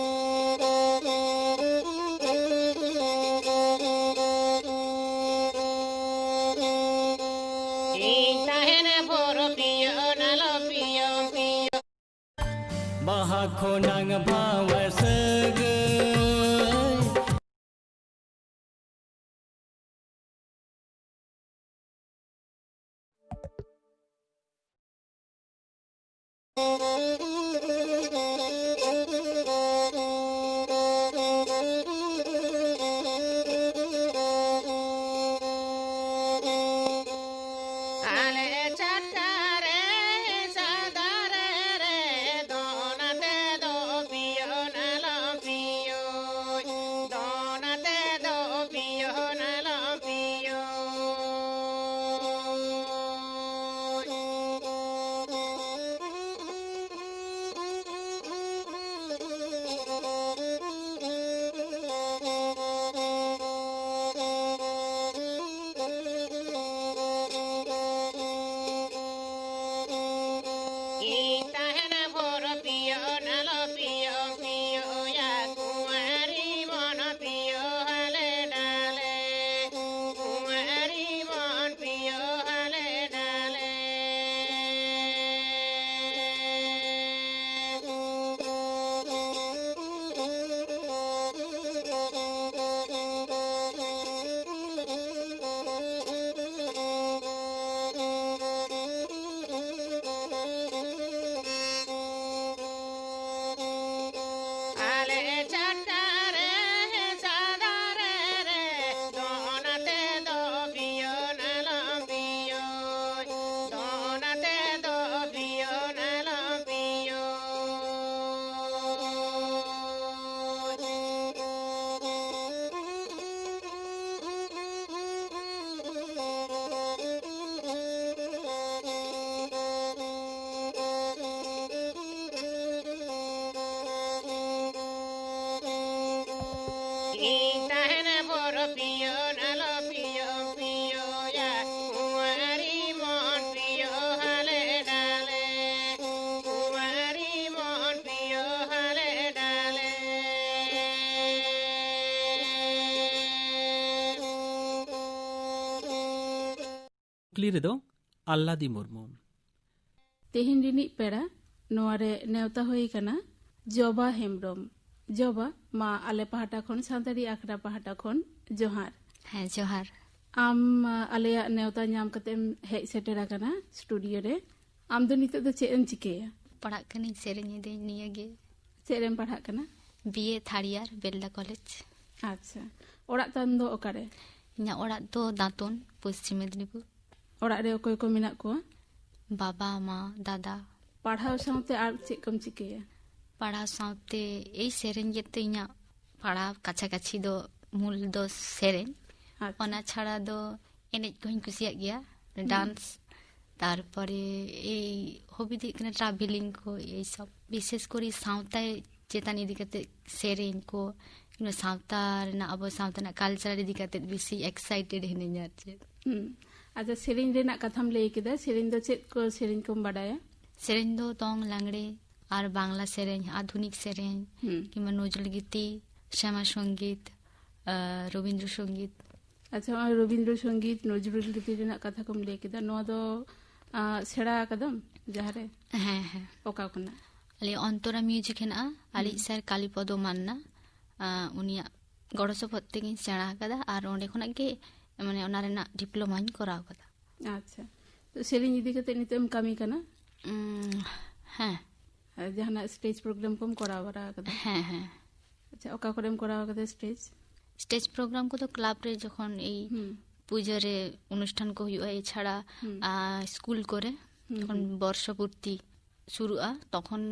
ᱵᱟᱦᱟ ᱠᱷᱚᱱᱟᱝ ᱵᱷᱟᱣ ᱥᱟᱹᱜᱟᱹᱭ᱾ ᱯᱤᱭᱳᱱ ᱟᱞᱚ ᱯᱤᱭᱳ ᱯᱤᱭᱳᱭᱟ, ᱠᱩᱢᱟᱨᱤ ᱢᱚᱱ ᱯᱤᱭᱳ ᱦᱟᱞᱮ ᱰᱟᱞᱮ, ᱠᱩᱢᱟᱨᱤ ᱢᱚᱱ ᱯᱤᱭᱳ ᱦᱟᱞᱮ ᱰᱟᱞᱮ᱾ ᱠᱩᱠᱞᱤ ᱨᱮᱫᱚ ᱟᱞᱞᱟᱫᱤ ᱢᱩᱨᱢᱩ᱾ ᱛᱮᱦᱮᱧ ᱨᱤᱱᱤᱡ ᱯᱮᱲᱟ ᱱᱚᱣᱟ ᱨᱮ ᱱᱮᱣᱛᱟ ᱦᱩᱭ ᱟᱠᱟᱱᱟ ᱡᱚᱵᱟ ᱦᱮᱢᱵᱽᱨᱚᱢ᱾ ᱡᱚᱵᱟ, ᱢᱟ ᱟᱞᱮ ᱯᱟᱦᱴᱟ ᱠᱷᱚᱱ, ᱥᱟᱱᱛᱟᱲᱤ ᱟᱠᱷᱲᱟ ᱯᱟᱦᱴᱟ ᱠᱷᱚᱱ ᱡᱚᱦᱟᱨ᱾ ᱦᱮᱸ, ᱡᱚᱦᱟᱨ᱾ ᱟᱢ, ᱟ, ᱟᱞᱮᱭᱟᱜ ᱱᱮᱣᱛᱟ ᱧᱟᱢ ᱠᱟᱛᱮᱢ ᱦᱮᱡ ᱥᱮᱴᱮᱨ ᱟᱠᱟᱱᱟ ᱥᱴᱩᱰᱤᱭᱳ ᱨᱮ᱾ ᱟᱢ ᱫᱚ ᱱᱤᱛᱚᱜ ᱫᱚ ᱪᱮᱫ ᱮᱢ ᱪᱤᱠᱟᱹᱭᱟ? ᱯᱟᱲᱦᱟᱜ ᱠᱟᱹᱱᱟᱹᱧ, ᱥᱮᱨᱮᱧ ᱮᱫᱟᱹᱧ ᱱᱤᱭᱟᱹ ᱜᱮ᱾ ᱪᱮᱫ ᱨᱮᱢ ᱯᱟᱲᱦᱟᱜ ᱠᱟᱱᱟ? ᱵᱤ ᱮ ᱛᱷᱟᱨᱰ ᱤᱭᱟᱨ, ᱵᱮᱞᱫᱟ ᱠᱚᱞᱮᱡᱽ᱾ ᱟᱪᱪᱷᱟ, ᱚᱲᱟᱜ ᱛᱟᱢ ᱫᱚ ᱚᱠᱟᱨᱮ? ᱤᱧᱟᱹᱜ ᱚᱲᱟᱜ ᱫᱚ ᱫᱟᱸᱛᱚᱱ, ᱯᱚᱥᱪᱤᱢ ᱢᱮᱫᱽᱱᱤᱯᱩᱨ᱾ ᱚᱲᱟᱜ ᱨᱮ ᱚᱠᱚᱭ ᱠᱚ ᱢᱮᱱᱟᱜ ᱠᱚᱣᱟ? ᱵᱟᱵᱟ, ᱢᱟ, ᱫᱟᱫᱟ᱾ ᱯᱟᱲᱦᱟᱣ ᱥᱟᱶᱛᱮ ᱟᱨ ᱪᱮᱫ ᱠᱚᱢ ᱪᱤᱠᱟᱹᱭᱟ? ᱯᱟᱲᱦᱟᱣ ᱥᱟᱶᱛᱮ ᱮᱭ ᱥᱮᱨᱮᱧ ᱜᱮᱛᱚ ᱤᱧᱟᱹᱜ ᱯᱟᱲᱦᱟᱣ ᱠᱟᱪᱷᱟ ᱠᱟᱪᱷᱤ ᱫᱚ, ᱢᱩᱞ ᱫᱚ ᱥᱮᱨᱮᱧ᱾ ᱟᱪᱪᱷᱟ᱾ ᱚᱱᱟ ᱪᱷᱟᱲᱟ ᱫᱚ ᱮᱱᱮᱡ ᱠᱚᱦᱚᱸᱧ ᱠᱩᱥᱤᱭᱟᱜ ᱜᱮᱭᱟ, ᱦᱩᱸ᱾ ᱰᱟᱱᱥ᱾ ᱛᱟᱨᱯᱚᱨᱮ ᱮᱭ ᱦᱚᱵᱤ ᱫᱚ ᱦᱩᱭᱩᱜ ᱠᱟᱱᱟ ᱴᱨᱟᱵᱷᱮᱞᱤᱝ ᱠᱚ, ᱮᱭ ᱥᱚᱵ᱾ ᱵᱤᱥᱮᱥ ᱠᱚᱨᱮ ᱥᱟᱶᱛᱟ ᱪᱮᱛᱟᱱ ᱤᱫᱤ ᱠᱟᱛᱮ ᱥᱮᱨᱮᱧ ᱠᱚ, ᱠᱤᱝᱵᱟ ᱥᱟᱶᱛᱟ ᱨᱮᱱᱟᱜ, ᱟᱵᱚ ᱥᱟᱶᱛᱟ ᱨᱮᱱᱟᱜ ᱠᱟᱞᱪᱟᱨ ᱤᱫᱤ ᱠᱟᱛᱮ ᱵᱮᱥᱤ ᱮᱠᱥᱟᱭᱴᱮᱰ ᱦᱤᱱᱟᱹᱧᱟ ᱟᱨ ᱪᱮᱫ᱾ ᱦᱩᱸ᱾ ᱟᱪᱪᱷᱟ, ᱥᱮᱨᱮᱧ ᱨᱮᱱᱟᱜ ᱠᱟᱛᱷᱟᱢ ᱞᱟᱹᱭ ᱠᱮᱫᱟ, ᱥᱮᱨᱮᱧ ᱫᱚ ᱪᱮᱫ ᱠᱚ ᱥᱮᱨᱮᱧ ᱠᱚᱢ ᱵᱟᱰᱟᱭᱟ? ᱥᱮᱨᱮᱧ ᱫᱚ ᱫᱚᱝ, ᱞᱟᱜᱽᱲᱮ ᱟᱨ ᱵᱟᱝᱞᱟ ᱥᱮᱨᱮᱧ, ᱟᱫᱷᱩᱱᱤᱠ ᱥᱮᱨᱮᱧ, ᱦᱩᱸ᱾ ᱠᱤᱝᱵᱟ ᱱᱚᱡᱨᱩᱞ ᱜᱤᱛᱤ, ᱥᱭᱟᱢᱟ ᱥᱚᱝᱜᱤᱛ, ᱟᱨ ᱨᱚᱵᱤᱱᱫᱨᱚ ᱥᱚᱝᱜᱤᱛ᱾ ᱟᱪᱪᱷᱟ, ᱱᱚᱜᱼᱚᱭ ᱨᱚᱵᱤᱱᱫᱨᱚ ᱥᱚᱝᱜᱤᱛ, ᱱᱚᱡᱨᱩᱞ ᱜᱤᱛᱤ ᱨᱮᱱᱟᱜ ᱠᱟᱛᱷᱟ ᱠᱚᱢ ᱞᱟᱹᱭ ᱠᱮᱫᱟ, ᱱᱚᱣᱟ ᱫᱚ, ᱟ, ᱥᱮᱬᱟ ᱟᱠᱟᱫᱟᱢ ᱡᱟᱦᱟᱸᱨᱮ? ᱦᱮᱸ, ᱦᱮᱸ᱾ ᱚᱠᱟ ᱠᱷᱚᱱᱟᱜ? ᱟᱞᱮ ᱚᱱᱛᱚᱨᱟ ᱢᱤᱭᱩᱡᱤᱠ ᱦᱮᱱᱟᱜᱼᱟ, ᱟᱞᱮᱭᱤᱡ ᱦᱩᱸ᱾ ᱥᱮᱨ ᱠᱟᱞᱤᱯᱚᱫᱚ ᱢᱟᱱᱱᱟ, ᱟ, ᱩᱱᱤᱭᱟᱜ ᱜᱚᱲᱚ ᱥᱚᱯᱚᱦᱚᱫ ᱛᱮᱜᱮᱧ ᱥᱮᱬᱟ ᱟᱠᱟᱫᱟ ᱟᱨ ᱚᱸᱰᱮ ᱠᱷᱚᱱᱟᱜ ᱜᱮ, ᱢᱟᱱᱮ, ᱚᱱᱟ ᱨᱮᱱᱟᱜ ᱰᱤᱯᱞᱳᱢᱟᱧ ᱠᱚᱨᱟᱣ ᱟᱠᱟᱫᱟ᱾ ᱟᱪᱪᱷᱟ, ᱛᱚ ᱥᱮᱨᱮᱧ ᱤᱫᱤ ᱠᱟᱛᱮ ᱱᱤᱛᱚᱜ ᱮᱢ ᱠᱟᱹᱢᱤ ᱠᱟᱱᱟ? ᱩᱸ, ᱦᱮᱸ᱾ ᱟᱨ ᱡᱟᱦᱟᱱᱟᱜ ᱥᱴᱮᱡᱽ ᱯᱨᱳᱜᱨᱟᱢ ᱠᱚᱢ ᱠᱚᱨᱟᱣ ᱵᱟᱲᱟ ᱟᱠᱟᱫᱟ? ᱦᱮᱸ, ᱦᱮᱸ᱾ ᱟᱪᱪᱷᱟ, ᱚᱠᱟ ᱠᱚᱨᱮᱢ ᱠᱚᱨᱟᱣ ᱟᱠᱟᱫᱟ ᱥᱴᱮᱡᱽ? ᱥᱴᱮᱡᱽ ᱯᱨᱳᱜᱨᱟᱢ ᱠᱚᱫᱚ ᱠᱞᱟᱵᱽ ᱨᱮ ᱡᱚᱠᱷᱚᱱ ᱮᱭ ᱦᱩᱸ᱾ ᱯᱩᱡᱟᱹ ᱨᱮ ᱚᱱᱩᱥᱴᱷᱟᱱ ᱠᱚ ᱦᱩᱭᱩᱜᱼᱟ, ᱮᱪᱷᱟᱲᱟ, ᱦᱩᱸ᱾ ᱟ, ᱥᱠᱩᱞ ᱠᱚᱨᱮ ᱦᱩᱸ, ᱡᱚᱠᱷᱚᱱ ᱦᱩᱸ᱾ ᱵᱚᱨᱥᱚ ᱯᱩᱨᱛᱤ ᱥᱩᱨᱩᱜᱼᱟ, ᱛᱚᱠᱷᱚᱱ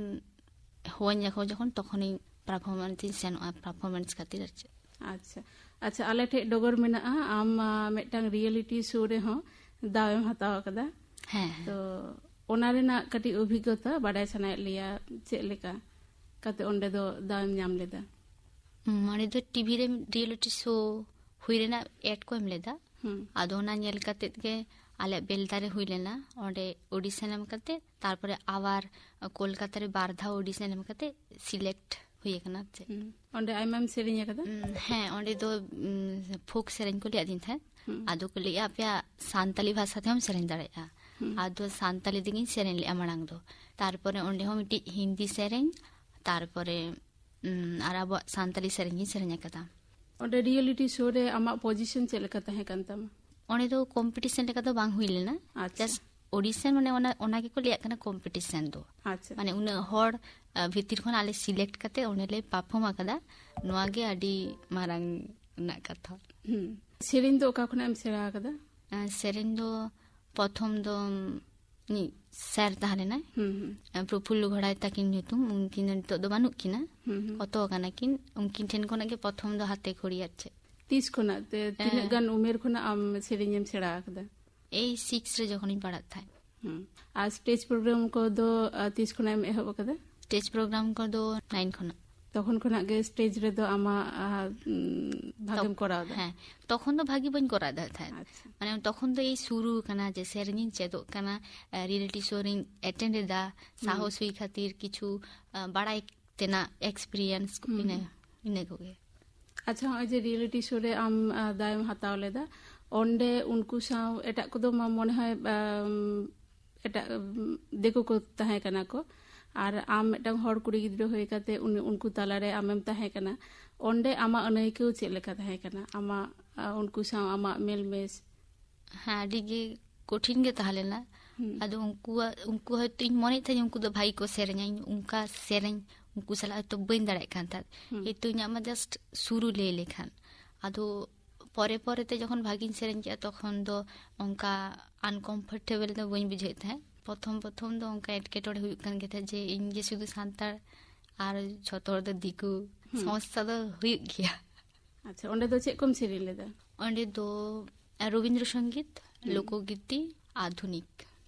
ᱦᱚᱦᱚᱧ ᱟᱠᱚ ᱡᱚᱠᱷᱚᱱ, ᱛᱚᱠᱷᱚᱱᱤᱧ ᱯᱟᱨᱯᱷᱚᱨᱢᱮᱱᱥ ᱤᱧ ᱥᱮᱱᱚᱜᱼᱟ, ᱯᱟᱨᱯᱷᱚᱨᱢᱮᱱᱥ ᱠᱷᱟᱹᱛᱤᱨ ᱟᱨ ᱪᱮᱫ᱾ ᱟᱪᱪᱷᱟ, ᱟᱪᱪᱷᱟ, ᱟᱞᱮ ᱴᱷᱮᱡ ᱰᱚᱜᱚᱨ ᱢᱮᱱᱟᱜᱼᱟ, ᱟᱢ, ᱟ, ᱢᱤᱫᱴᱟᱝ ᱨᱤᱭᱮᱞᱤᱴᱤ ᱥᱳ ᱨᱮᱦᱚᱸ ᱫᱟᱣ ᱮᱢ ᱦᱟᱛᱟᱣ ᱟᱠᱟᱫᱟ᱾ ᱦᱮᱸ, ᱦᱮᱸ᱾ ᱛᱚ, ᱚᱱᱟ ᱨᱮᱱᱟᱜ ᱠᱟᱹᱴᱤᱡ ᱚᱵᱷᱤᱜᱽᱜᱚᱛᱟ ᱵᱟᱰᱟᱭ ᱥᱟᱱᱟᱭᱮᱫ ᱞᱮᱭᱟ, ᱪᱮᱫ ᱞᱮᱠᱟ ᱠᱟᱛᱮ ᱚᱸᱰᱮ ᱫᱚ ᱫᱟᱣ ᱮᱢ ᱧᱟᱢ ᱞᱮᱫᱟ? ᱦᱩᱸ, ᱚᱸᱰᱮ ᱫᱚ ᱴᱤᱵᱷᱤ ᱨᱮ ᱨᱤᱭᱮᱞᱤᱴᱤ ᱥᱳ ᱦᱩᱭ ᱨᱮᱱᱟᱜ ᱮᱰ ᱠᱚ ᱮᱢ ᱞᱮᱫᱟ᱾ ᱦᱩᱸ᱾ ᱟᱫᱚ ᱚᱱᱟ ᱧᱮᱞ ᱠᱟᱛᱮᱫ ᱜᱮ ᱟᱞᱮᱭᱟᱜ ᱵᱮᱞᱫᱟ ᱨᱮ ᱦᱩᱭ ᱞᱮᱱᱟ, ᱚᱸᱰᱮ ᱚᱰᱤᱥᱚᱱ ᱮᱢ ᱠᱟᱛᱮᱫ, ᱛᱟᱨᱯᱚᱨᱮ ᱟᱵᱟᱨ ᱠᱳᱞᱠᱟᱛᱟ ᱨᱮ ᱵᱟᱨ ᱫᱷᱟᱣ ᱚᱰᱤᱥᱚᱱ ᱮᱢ ᱠᱟᱛᱮᱫ ᱥᱤᱞᱮᱠᱴ ᱦᱩᱭ ᱟᱠᱟᱱᱟ ᱪᱮᱫ᱾ ᱦᱩᱸ᱾ ᱚᱸᱰᱮ ᱟᱭᱢᱟᱢ ᱥᱮᱨᱮᱧ ᱟᱠᱟᱫᱟ? ᱩᱸ, ᱦᱮᱸ, ᱚᱸᱰᱮ ᱫᱚ, ᱩᱸ, ᱯᱷᱳᱠ ᱥᱮᱨᱮᱧ ᱠᱚ ᱞᱟᱹᱭ ᱟᱹᱫᱤᱧ ᱛᱟᱦᱮᱸᱫ᱾ ᱦᱩᱸ᱾ ᱟᱫᱚ ᱠᱚ ᱞᱟᱹᱭᱮᱜᱼᱟ, "ᱟᱯᱮᱭᱟᱜ ᱥᱟᱱᱛᱟᱞᱤ ᱵᱷᱟᱥᱟ ᱛᱮᱦᱚᱸᱢ ᱥᱮᱨᱮᱧ ᱫᱟᱲᱮᱭᱟᱜᱼᱟ, ᱦᱩᱸ᱾ ᱟᱫᱚ ᱥᱟᱱᱛᱟᱞᱤ ᱛᱮᱜᱤᱧ ᱥᱮᱨᱮᱧ ᱞᱮᱜᱼᱟ ᱢᱟᱲᱟᱝ ᱫᱚ᱾ ᱛᱟᱨᱯᱚᱨᱮ ᱚᱸᱰᱮ ᱦᱚᱸ ᱢᱤᱫᱴᱤᱡ ᱦᱤᱱᱫᱤ ᱥᱮᱨᱮᱧ, ᱛᱟᱨᱯᱚᱨᱮ, ᱩᱸ, ᱟᱨ ᱟᱵᱚᱣᱟᱜ ᱥᱟᱱᱛᱟᱞᱤ ᱥᱮᱨᱮᱧ ᱜᱤᱧ ᱥᱮᱨᱮᱧ ᱟᱠᱟᱫᱟ᱾ ᱚᱸᱰᱮ ᱨᱤᱭᱮᱞᱤᱴᱤ ᱥᱳ ᱨᱮ ᱟᱢᱟᱜ ᱯᱚᱡᱤᱥᱚᱱ ᱪᱮᱫ ᱞᱮᱠᱟ ᱛᱟᱦᱮᱸ ᱠᱟᱱ ᱛᱟᱢᱟ? ᱚᱸᱰᱮ ᱫᱚ ᱠᱚᱢᱯᱤᱴᱤᱥᱚᱱ ᱞᱮᱠᱟ ᱫᱚ ᱵᱟᱝ ᱦᱩᱭ ᱞᱮᱱᱟ᱾ ᱟᱪᱪᱷᱟ᱾ ᱡᱟᱥᱴ ᱚᱰᱤᱥᱚᱱ, ᱢᱟᱱᱮ, ᱚᱱᱟ, ᱚᱱᱟ ᱜᱮᱠᱚ ᱞᱟᱹᱭᱟᱜ ᱠᱟᱱᱟ ᱠᱚᱢᱯᱤᱴᱤᱥᱚᱱ ᱫᱚ᱾ ᱟᱪᱪᱷᱟ᱾ ᱢᱟᱱᱮ, ᱩᱱᱟᱹᱜ ᱦᱚᱲ, ᱟ, ᱵᱷᱤᱛᱤᱨ ᱠᱷᱚᱱ ᱟᱞᱮ ᱥᱤᱞᱮᱠᱴ ᱠᱟᱛᱮ ᱚᱸᱰᱮ ᱞᱮ ᱯᱟᱨᱯᱷᱚᱨᱢ ᱟᱠᱟᱫᱟ᱾ ᱱᱚᱣᱟ ᱜᱮ ᱟᱹᱰᱤ ᱢᱟᱨᱟᱝ ᱨᱮᱱᱟᱜ ᱠᱟᱛᱷᱟ᱾ ᱦᱩᱸ᱾ ᱥᱮᱨᱮᱧ ᱫᱚ ᱚᱠᱟ ᱠᱷᱚᱱᱟᱜ ᱮᱢ ᱥᱮᱬᱟ ᱟᱠᱟᱫᱟ? ᱟ, ᱥᱮᱨᱮᱧ ᱫᱚ ᱯᱨᱚᱛᱷᱚᱢ ᱫᱚ ᱤᱧᱤᱡ ᱥᱮᱨ ᱛᱟᱦᱮᱸ ᱞᱮᱱᱟᱭ, ᱦᱩᱸ, ᱦᱩᱸ᱾ ᱟ, ᱯᱨᱚᱯᱷᱩᱞᱞᱚ ᱜᱷᱚᱲᱟᱭ ᱛᱟᱹᱠᱤᱱ ᱧᱩᱛᱩᱢ, ᱩᱱᱠᱤᱱ ᱫᱚ ᱱᱤᱛᱚᱜ ᱫᱚ ᱵᱟᱹᱱᱩᱜ ᱠᱤᱱᱟ, ᱦᱩᱸ, ᱦᱩᱸ᱾ ᱠᱚᱛᱚ ᱟᱠᱟᱱᱟ ᱠᱤᱱ᱾ ᱩᱱᱠᱤᱱ ᱴᱷᱮᱱ ᱠᱷᱚᱱᱟᱜ ᱜᱮ ᱯᱨᱚᱛᱷᱚᱢ ᱫᱚ ᱦᱟᱛᱮ ᱠᱷᱚᱲᱤ ᱟᱨ ᱪᱮᱫ᱾ ᱛᱤᱥ ᱠᱷᱚᱱᱟᱜ ᱛᱮ, ᱛᱤᱱᱟᱹᱜ ᱦᱮᱸ᱾ ᱜᱟᱱ ᱩᱢᱮᱨ ᱠᱷᱚᱱᱟᱜ ᱟᱢ ᱥᱮᱨᱮᱧ ᱮᱢ ᱥᱮᱬᱟ ᱟᱠᱟᱫᱟ? ᱮᱭ ᱥᱤᱠᱥ ᱨᱮ ᱡᱚᱠᱷᱚᱱᱤᱧ ᱯᱟᱲᱦᱟᱜ ᱛᱟᱦᱮᱸᱫ᱾ ᱦᱩᱸ᱾ ᱟᱨ ᱥᱴᱮᱡᱽ ᱯᱨᱳᱜᱨᱟᱢ ᱠᱚᱫᱚ, ᱟ, ᱛᱤᱥ ᱠᱷᱚᱱᱟᱜ ᱮᱢ ᱮᱦᱚᱵ ᱟᱠᱟᱫᱟ? ᱥᱴᱮᱡᱽ ᱯᱨᱳᱜᱨᱟᱢ ᱠᱚᱫᱚ ᱱᱟᱭᱤᱱ ᱠᱷᱚᱱᱟᱜ᱾ ᱛᱚᱠᱷᱚᱱ ᱠᱷᱚᱱᱟᱜ ᱜᱮ ᱥᱴᱮᱡᱽ ᱨᱮᱫᱚ ᱟᱢᱟᱜ, ᱟ, ᱩᱢ, ᱵᱷᱟᱜᱮᱢ ᱛᱚᱠ-, ᱠᱚᱨᱟᱣ ᱮᱫᱟ? ᱦᱮᱸ, ᱛᱚᱠᱷᱚᱱ ᱫᱚ ᱵᱷᱟᱜᱮ ᱵᱟᱹᱧ ᱠᱚᱨᱟᱣ ᱮᱫ ᱛᱟᱦᱮᱸᱫ᱾ ᱟᱪᱪᱷᱟ᱾ ᱢᱟᱱᱮ, ᱛᱚᱠᱷᱚᱱ ᱫᱚ ᱮᱭ ᱥᱩᱨᱩ ᱠᱟᱱᱟ ᱡᱮ ᱥᱮᱨᱮᱧ ᱤᱧ ᱪᱮᱫᱚᱜ ᱠᱟᱱᱟ, ᱟ, ᱨᱤᱭᱮᱞᱤᱴᱤ ᱥᱳ ᱨᱤᱧ ᱮᱴᱮᱱᱰ ᱮᱫᱟ, ᱦᱩᱸ᱾ ᱥᱟᱦᱚᱥ ᱦᱩᱭ ᱠᱷᱟᱹᱛᱤᱨ ᱠᱤᱪᱷᱩ, ᱟ, ᱵᱟᱲᱟᱭ ᱛᱮᱱᱟᱜ ᱮᱠᱥᱯᱤᱨᱤᱭᱮᱱᱥ ᱠᱚ, ᱦᱩᱸ᱾ ᱤᱱᱟᱹ, ᱤᱱᱟᱹ ᱠᱚᱜᱮ᱾ ᱟᱪᱪᱷᱟ, ᱱᱚᱜᱼᱚᱭ ᱡᱮ ᱨᱤᱭᱮᱞᱤᱴᱤ ᱥᱳ ᱨᱮ ᱟᱢ, ᱟ, ᱫᱟᱣᱮᱢ ᱦᱟᱛᱟᱣ ᱞᱮᱫᱟ, ᱚᱸᱰᱮ ᱩᱱᱠᱩ ᱥᱟᱶ ᱮᱴᱟᱜ ᱠᱚᱫᱚ ᱢᱟ ᱢᱚᱱᱮ ᱦᱚᱭ, ᱟᱢ, ᱮᱴᱟᱜ, ᱩᱢ, ᱫᱤᱠᱩ ᱠᱚ ᱛᱟᱦᱮᱸ ᱠᱟᱱᱟ ᱠᱚ, ᱟᱨ ᱟᱢ ᱢᱤᱫᱴᱟᱝ ᱦᱚᱲ ᱠᱩᱲᱤ ᱜᱤᱫᱽᱨᱟᱹ ᱦᱩᱭ ᱠᱟᱛᱮ ᱩᱱᱤ, ᱩᱱᱠᱩ ᱛᱟᱞᱟᱨᱮ ᱟᱢᱮᱢ ᱛᱟᱦᱮᱸ ᱠᱟᱱᱟ, ᱚᱸᱰᱮ ᱟᱢᱟᱜ ᱟᱹᱱᱟᱹᱭᱠᱟᱹᱣ ᱪᱮᱫ ᱞᱮᱠᱟ ᱛᱟᱦᱮᱸ ᱠᱟᱱᱟ? ᱟᱢᱟᱜ, ᱟ, ᱩᱱᱠᱩ ᱥᱟᱶ ᱟᱢᱟᱜ ᱢᱮᱞ ᱢᱮᱥ? ᱦᱮᱸ, ᱟᱹᱰᱤ ᱜᱮ ᱠᱚᱴᱷᱤᱱ ᱜᱮ ᱛᱟᱦᱮᱸ ᱞᱮᱱᱟ᱾ ᱦᱩᱸ᱾ ᱟᱫᱚ ᱩᱱᱠᱩᱣᱟᱜ, ᱩᱱᱠᱩ ᱦᱚᱭᱛᱳ ᱤᱧ ᱢᱚᱱᱮᱭᱮᱫ ᱛᱟᱦᱮᱸᱫ ᱩᱱᱠᱩ ᱫᱚ ᱵᱷᱟᱜᱮ ᱠᱚ ᱥᱮᱨᱮᱧᱟ, ᱤᱧ ᱚᱱᱠᱟ ᱥᱮᱨᱮᱧ ᱩᱱᱠᱩ ᱥᱟᱞᱟᱜ ᱦᱚᱭᱛᱳ ᱵᱟᱹᱧ ᱫᱟᱲᱮᱭᱟᱜ ᱠᱟᱱ ᱛᱟᱦᱮᱸᱫ᱾ ᱦᱩᱸ᱾ ᱦᱚᱭᱛᱳ ᱤᱧᱟᱹᱜ ᱢᱟ ᱡᱟᱥᱴ ᱥᱩᱨᱩ ᱞᱟᱹᱭ ᱞᱮᱠᱷᱟᱱ᱾ ᱟᱫᱚ ᱯᱚᱨᱮ ᱯᱚᱨᱮ ᱛᱮ ᱡᱚᱠᱷᱚᱱ ᱵᱷᱟᱜᱤᱧ ᱥᱮᱨᱮᱧ ᱠᱮᱜᱼᱟ, ᱛᱚᱠᱷᱚᱱ ᱫᱚ ᱚᱱᱠᱟ ᱟᱱᱠᱚᱢᱯᱷᱚᱨᱴᱮᱵᱚᱞ ᱫᱚ ᱵᱟᱹᱧ ᱵᱩᱡᱷᱟᱹᱣᱮᱫ ᱛᱟᱦᱮᱸᱫ᱾ ᱯᱨᱚᱛᱷᱚᱢ ᱯᱨᱚᱛᱷᱚᱢ ᱫᱚ ᱚᱱᱠᱟ ᱮᱴᱠᱮᱴᱚᱬᱮ ᱦᱩᱭᱩᱜ ᱠᱟᱱ ᱜᱮ ᱛᱟᱦᱮᱸᱫ ᱡᱮ ᱤᱧ ᱜᱮ ᱥᱩᱫᱷᱩ ᱥᱟᱱᱛᱟᱲ ᱟᱨ ᱡᱷᱚᱛᱚ ᱦᱚᱲ ᱫᱚ ᱫᱤᱠᱩ᱾ ᱦᱩᱸ᱾ ᱥᱚᱢᱚᱥᱥᱟ ᱫᱚ ᱦᱩᱭᱩᱜ ᱜᱮᱭᱟ᱾ ᱟᱪᱪᱷᱟ, ᱚᱸᱰᱮ ᱫᱚ ᱪᱮᱫ ᱠᱚᱢ ᱥᱮᱨᱮᱧ ᱞᱮᱫᱟ? ᱚᱸᱰᱮ ᱫᱚ ᱨᱚᱵᱤᱱᱫᱨᱚ ᱥᱚᱝᱜᱤᱛ, ᱦᱩᱸ᱾ ᱞᱳᱠᱚᱜᱤᱛᱤ, ᱟᱫᱷᱩᱱᱤᱠ᱾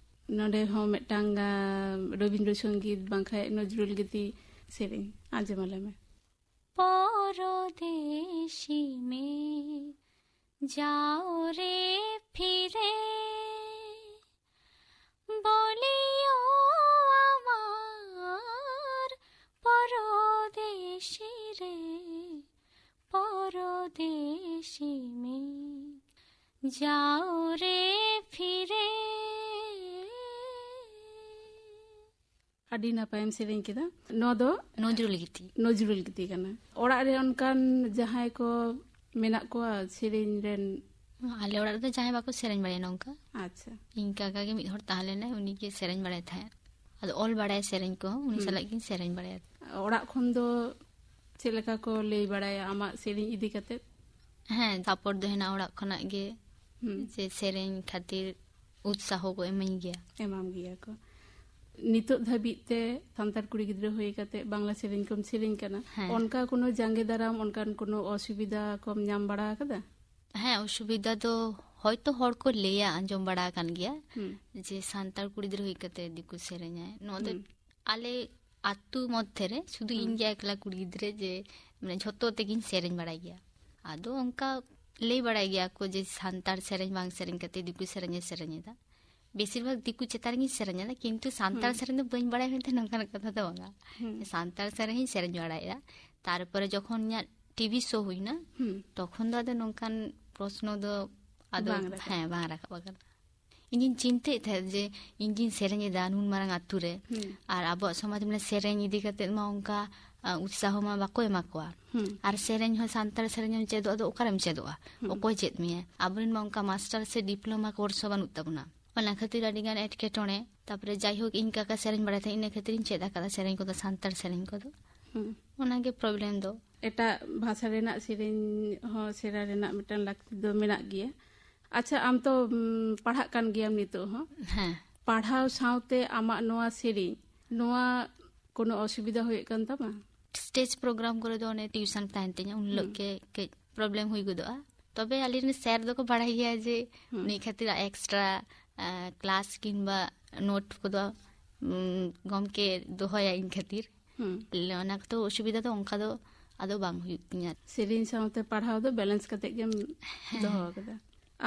ᱱᱚᱰᱮ ᱦᱚᱸ ᱢᱤᱫᱴᱟᱝ, ᱟ, ᱨᱚᱵᱤᱱᱫᱨᱚ ᱥᱚᱝᱜᱤᱛ ᱵᱟᱝᱠᱷᱟᱡ ᱱᱚᱡᱨᱩᱞ ᱜᱤᱛᱤ ᱥᱮᱨᱮᱧ ᱟᱸᱡᱚᱢ ᱟᱞᱮ ᱢᱮ᱾ ᱯᱚᱨᱚᱫᱮᱥᱤ ᱢᱮ ᱡᱟᱣᱨᱮ ᱯᱷᱤᱨᱮ ᱵᱚᱞᱤᱭᱚ ᱟᱢᱟᱨ ᱯᱚᱨᱚᱫᱮᱥᱤ ᱨᱮ, ᱯᱚᱨᱚᱫᱮᱥᱤ ᱢᱮ ᱡᱟᱣᱨᱮ ᱯᱷᱤᱨᱮ᱾ ᱟᱹᱰᱤ ᱱᱟᱯᱟᱭᱮᱢ ᱥᱮᱨᱮᱧ ᱠᱮᱫᱟ᱾ ᱱᱚᱣᱟ ᱫᱚ ᱱᱚᱡᱨᱩᱞ ᱜᱤᱛᱤ᱾ ᱱᱚᱡᱨᱩᱞ ᱜᱤᱛᱤ ᱠᱟᱱᱟ᱾ ᱚᱲᱟᱜ ᱨᱮ ᱚᱱᱠᱟᱱ ᱡᱟᱦᱟᱸᱭ ᱠᱚ ᱢᱮᱱᱟᱜ ᱠᱚᱣᱟ ᱥᱮᱨᱮᱧ ᱨᱮᱱ? ᱟᱞᱮ ᱚᱲᱟᱜ ᱨᱮᱫᱚ ᱡᱟᱦᱟᱸᱭ ᱵᱟᱠᱚ ᱥᱮᱨᱮᱧ ᱵᱟᱲᱟᱭᱟ ᱱᱚᱝᱠᱟ᱾ ᱟᱪᱪᱷᱟ᱾ ᱤᱧ ᱠᱟᱠᱟ ᱜᱮ ᱢᱤᱫ ᱦᱚᱲ ᱛᱟᱦᱮᱸ ᱞᱮᱱᱟᱭ, ᱩᱱᱤ ᱜᱮ ᱥᱮᱨᱮᱧ ᱵᱟᱲᱟᱭ ᱛᱟᱦᱮᱸᱫ᱾ ᱟᱫᱚ ᱚᱞ ᱵᱟᱲᱟᱭᱟ ᱥᱮᱨᱮᱧ ᱠᱚᱦᱚᱸ, ᱩᱱᱤ ᱦᱩᱸ᱾ ᱥᱟᱞᱟᱜ ᱜᱤᱧ ᱥᱮᱨᱮᱧ ᱵᱟᱲᱟᱭᱟ᱾ ᱚᱲᱟᱜ ᱠᱷᱚᱱ ᱫᱚ ᱪᱮᱫ ᱞᱮᱠᱟ ᱠᱚ ᱞᱟᱹᱭ ᱵᱟᱲᱟᱭᱟ ᱟᱢᱟᱜ ᱥᱮᱨᱮᱧ ᱤᱫᱤ ᱠᱟᱛᱮ? ᱦᱮᱸ, ᱥᱟᱯᱳᱨᱴ ᱫᱚ ᱦᱮᱱᱟᱜ ᱚᱲᱟᱜ ᱠᱷᱚᱱᱟᱜ ᱜᱮ, ᱦᱩᱸ᱾ ᱡᱮ ᱥᱮᱨᱮᱧ ᱠᱷᱟᱹᱛᱤᱨ ᱩᱛᱥᱟᱦᱚ ᱠᱚ ᱮᱢᱟᱹᱧ ᱜᱮᱭᱟ᱾ ᱮᱢᱟᱢ ᱜᱮᱭᱟ ᱠᱚ᱾ ᱱᱤᱛᱚᱜ ᱫᱷᱟᱹᱵᱤᱡ ᱛᱮ ᱥᱟᱱᱛᱟᱲ ᱠᱩᱲᱤ ᱜᱤᱫᱽᱨᱟᱹ ᱦᱩᱭ ᱠᱟᱛᱮ ᱵᱟᱝᱞᱟ ᱥᱮᱨᱮᱧ ᱠᱚᱢ ᱥᱮᱨᱮᱧ ᱠᱟᱱᱟ, ᱦᱮᱸ᱾ ᱚᱱᱠᱟ ᱠᱳᱱᱳ ᱡᱟᱸᱜᱮ ᱫᱟᱨᱟᱢ, ᱚᱱᱠᱟᱱ ᱠᱳᱱᱳ ᱚᱥᱩᱵᱤᱫᱷᱟ ᱠᱚᱢ ᱧᱟᱢ ᱵᱟᱲᱟ ᱟᱠᱟᱫᱟ? ᱦᱮᱸ, ᱚᱥᱩᱵᱤᱫᱷᱟ ᱫᱚ ᱦᱚᱭᱛᱚ ᱦᱚᱲ ᱠᱚ ᱞᱟᱹᱭᱟ, ᱟᱸᱡᱚᱢ ᱵᱟᱲᱟ ᱟᱠᱟᱱ ᱜᱮᱭᱟ, ᱦᱩᱸ᱾ ᱡᱮ ᱥᱟᱱᱛᱟᱲ ᱠᱩᱲᱤ ᱜᱤᱫᱽᱨᱟᱹ ᱦᱩᱭ ᱠᱟᱛᱮ ᱫᱤᱠᱩ ᱥᱮᱨᱮᱧᱟᱭ᱾ ᱱᱚᱣᱟ ᱫᱚ ᱦᱩᱸ᱾ ᱟᱞᱮ ᱟᱹᱛᱩ ᱢᱚᱫᱽᱫᱷᱮ ᱨᱮ ᱥᱩᱫᱷᱩ ᱦᱩᱸ᱾ ᱤᱧ ᱜᱮ ᱮᱠᱞᱟ ᱠᱩᱲᱤ ᱜᱤᱫᱽᱨᱟᱹ ᱡᱮ, ᱢᱟᱱᱮ, ᱡᱷᱚᱛᱚ ᱛᱮᱜᱤᱧ ᱥᱮᱨᱮᱧ ᱵᱟᱲᱟᱭ ᱜᱮᱭᱟ᱾ ᱟᱫᱚ ᱚᱱᱠᱟ ᱞᱟᱹᱭ ᱵᱟᱲᱟᱭ ᱜᱮᱭᱟ ᱠᱚ ᱡᱮ ᱥᱟᱱᱛᱟᱲ ᱥᱮᱨᱮᱧ ᱵᱟᱝ ᱥᱮᱨᱮᱧ ᱠᱟᱛᱮ ᱫᱤᱠᱩ ᱥᱮᱨᱮᱧᱮ ᱥᱮᱨᱮᱧ ᱮᱫᱟ᱾ ᱵᱮᱥᱤᱨ ᱵᱷᱟᱜᱽ ᱫᱤᱠᱩ ᱪᱮᱛᱟᱱ ᱨᱮᱜᱤᱧ ᱥᱮᱨᱮᱧ ᱮᱫᱟ, ᱠᱤᱱᱛᱩ ᱥᱟᱱᱛᱟᱲ ᱦᱩᱸ᱾ ᱥᱮᱨᱮᱧ ᱫᱚ ᱵᱟᱹᱧ ᱵᱟᱲᱟᱭᱟ ᱢᱮᱱᱛᱮ ᱱᱚᱝᱠᱟᱱᱟᱜ ᱠᱟᱛᱷᱟ ᱫᱚ ᱵᱟᱝᱟ᱾ ᱦᱩᱸ᱾ ᱥᱟᱱᱛᱟᱲ ᱥᱮᱨᱮᱧ ᱦᱚᱸᱧ ᱥᱮᱨᱮᱧ ᱵᱟᱲᱟᱭᱮᱫᱟ᱾ ᱛᱟᱨᱯᱚᱨᱮ ᱡᱚᱠᱷᱚᱱ ᱤᱧᱟᱹᱜ ᱴᱤᱵᱷᱤ ᱥᱳ ᱦᱩᱭᱱᱟ, ᱦᱩᱸ᱾ ᱛᱚᱠᱷᱚᱱ ᱫᱚ ᱟᱫᱚ ᱱᱚᱝᱠᱟᱱ ᱯᱨᱚᱥᱱᱚ ᱫᱚ ᱟᱫᱚ ᱵᱟᱝ ᱨᱟᱠᱟᱵ᱾ ᱦᱮᱸ, ᱵᱟᱝ ᱨᱟᱠᱟᱵ ᱟᱠᱟᱱᱟ᱾ ᱤᱧᱤᱧ ᱪᱤᱱᱛᱟᱹᱭᱮᱫ ᱛᱟᱦᱮᱸᱫ ᱡᱮ ᱤᱧ ᱜᱤᱧ ᱥᱮᱨᱮᱧ ᱮᱫᱟ ᱱᱩᱱ ᱢᱟᱨᱟᱝ ᱟᱛᱳ ᱨᱮ, ᱦᱩᱸ᱾ ᱟᱨ ᱟᱵᱚᱣᱟᱜ ᱥᱚᱢᱟᱡᱽ ᱢᱟᱱᱮ ᱥᱮᱨᱮᱧ ᱤᱫᱤ ᱠᱟᱛᱮᱫ ᱢᱟ ᱚᱱᱠᱟ, ᱟ, ᱩᱛᱥᱟᱦᱚ ᱢᱟ ᱵᱟᱠᱚ ᱮᱢᱟ ᱠᱚᱣᱟ᱾ ᱦᱩᱸ᱾ ᱟᱨ ᱥᱮᱨᱮᱧ ᱦᱚᱸ, ᱥᱟᱱᱛᱟᱲ ᱥᱮᱨᱮᱧ ᱮᱢ ᱪᱮᱫᱚᱜ ᱫᱚ ᱚᱠᱟᱨᱮᱢ ᱪᱮᱫᱚᱜᱼᱟ? ᱦᱩᱸ᱾ ᱚᱠᱚᱭ ᱪᱮᱫ ᱢᱮᱭᱟ? ᱟᱵᱚᱨᱮᱱ ᱢᱟ ᱚᱱᱠᱟ ᱢᱟᱥᱴᱟᱨ ᱥᱮ ᱰᱤᱯᱞᱳᱢᱟ ᱠᱳᱨᱥ ᱦᱚᱸ ᱵᱟᱹᱱᱩᱜ ᱛᱟᱵᱚᱱᱟ᱾ ᱚᱱᱟ ᱠᱷᱟᱹᱛᱤᱨ ᱟᱹᱰᱤᱜᱟᱱ ᱮᱴᱠᱮᱴᱚᱬᱮ᱾ ᱛᱟᱯᱚᱨᱮ ᱡᱟᱭᱦᱳᱠ, ᱤᱧ ᱠᱟᱠᱟ ᱥᱮᱨᱮᱧ ᱵᱟᱲᱟᱭ ᱛᱟᱦᱮᱸᱫ, ᱤᱱᱟᱹ ᱠᱷᱟᱹᱛᱤᱨᱤᱧ ᱪᱮᱫ ᱟᱠᱟᱫᱟ ᱥᱮᱨᱮᱧ ᱠᱚᱫᱚ, ᱥᱟᱱᱛᱟᱲ ᱥᱮᱨᱮᱧ ᱠᱚᱫᱚ᱾ ᱦᱩᱸ᱾ ᱚᱱᱟᱜᱮ ᱯᱨᱚᱵᱞᱮᱢ ᱫᱚ᱾ ᱮᱴᱟᱜ ᱵᱷᱟᱥᱟ ᱨᱮᱱᱟᱜ ᱥᱮᱨᱮᱧ ᱦᱚᱸ ᱥᱮᱬᱟ ᱨᱮᱱᱟᱜ ᱢᱤᱫᱴᱟᱝ ᱞᱟᱹᱠᱛᱤ ᱫᱚ ᱢᱮᱱᱟᱜ ᱜᱮᱭᱟ᱾ ᱟᱪᱪᱷᱟ, ᱟᱢ ᱛᱚ, ᱩᱢ, ᱯᱟᱲᱦᱟᱜ ᱠᱟᱱ ᱜᱮᱭᱟᱢ ᱱᱤᱛᱚᱜ ᱦᱚᱸ᱾ ᱦᱮᱸ᱾ ᱯᱟᱲᱦᱟᱣ ᱥᱟᱶᱛᱮ ᱟᱢᱟᱜ ᱱᱚᱣᱟ ᱥᱮᱨᱮᱧ, ᱱᱚᱣᱟ ᱠᱳᱱᱳ ᱚᱥᱩᱵᱤᱫᱷᱟ ᱦᱩᱭᱩᱜ ᱠᱟᱱ ᱛᱟᱢᱟ? ᱥᱴᱮᱡᱽ ᱯᱨᱳᱜᱨᱟᱢ ᱠᱚᱨᱮ ᱫᱚ ᱚᱱᱮ ᱴᱤᱭᱩᱥᱚᱱ ᱛᱟᱦᱮᱱ ᱛᱤᱧᱟ, ᱩᱱ ᱦᱤᱞᱳᱜ ᱦᱩᱸ᱾ ᱜᱮ ᱠᱟᱹᱡ ᱯᱨᱚᱵᱞᱮᱢ ᱦᱩᱭ ᱜᱚᱫᱚᱜᱼᱟ᱾ ᱛᱚᱵᱮ ᱟᱞᱮᱨᱮᱱ ᱥᱮᱨ ᱫᱚᱠᱚ ᱵᱟᱲᱟᱭ ᱜᱮᱭᱟ ᱡᱮ ᱦᱩᱸ᱾ ᱱᱤᱭᱟᱹ ᱠᱷᱟᱹᱛᱤᱨ ᱮᱠᱥᱴᱨᱟ, ᱟ, ᱠᱞᱟᱥ ᱠᱤᱝᱵᱟ ᱱᱳᱴ ᱠᱚᱫᱚ, ᱩᱢ, ᱜᱚᱢᱠᱮ ᱫᱚᱦᱚᱭᱟ ᱤᱧ ᱠᱷᱟᱹᱛᱤᱨ᱾ ᱦᱩᱸ᱾ ᱚᱱᱟ ᱠᱚᱫᱚ ᱚᱥᱩᱵᱤᱫᱷᱟ ᱫᱚ ᱚᱱᱠᱟ ᱫᱚ ᱟᱫᱚ ᱵᱟᱝ ᱦᱩᱭᱩᱜ ᱛᱤᱧᱟ᱾ ᱥᱮᱨᱮᱧ ᱥᱟᱶᱛᱮ ᱯᱟᱲᱦᱟᱣ ᱫᱚ ᱵᱮᱞᱮᱱᱥ ᱠᱟᱛᱮ ᱜᱮᱢ ᱦᱮᱸ᱾ ᱫᱚᱦᱚ ᱟᱠᱟᱫᱟ᱾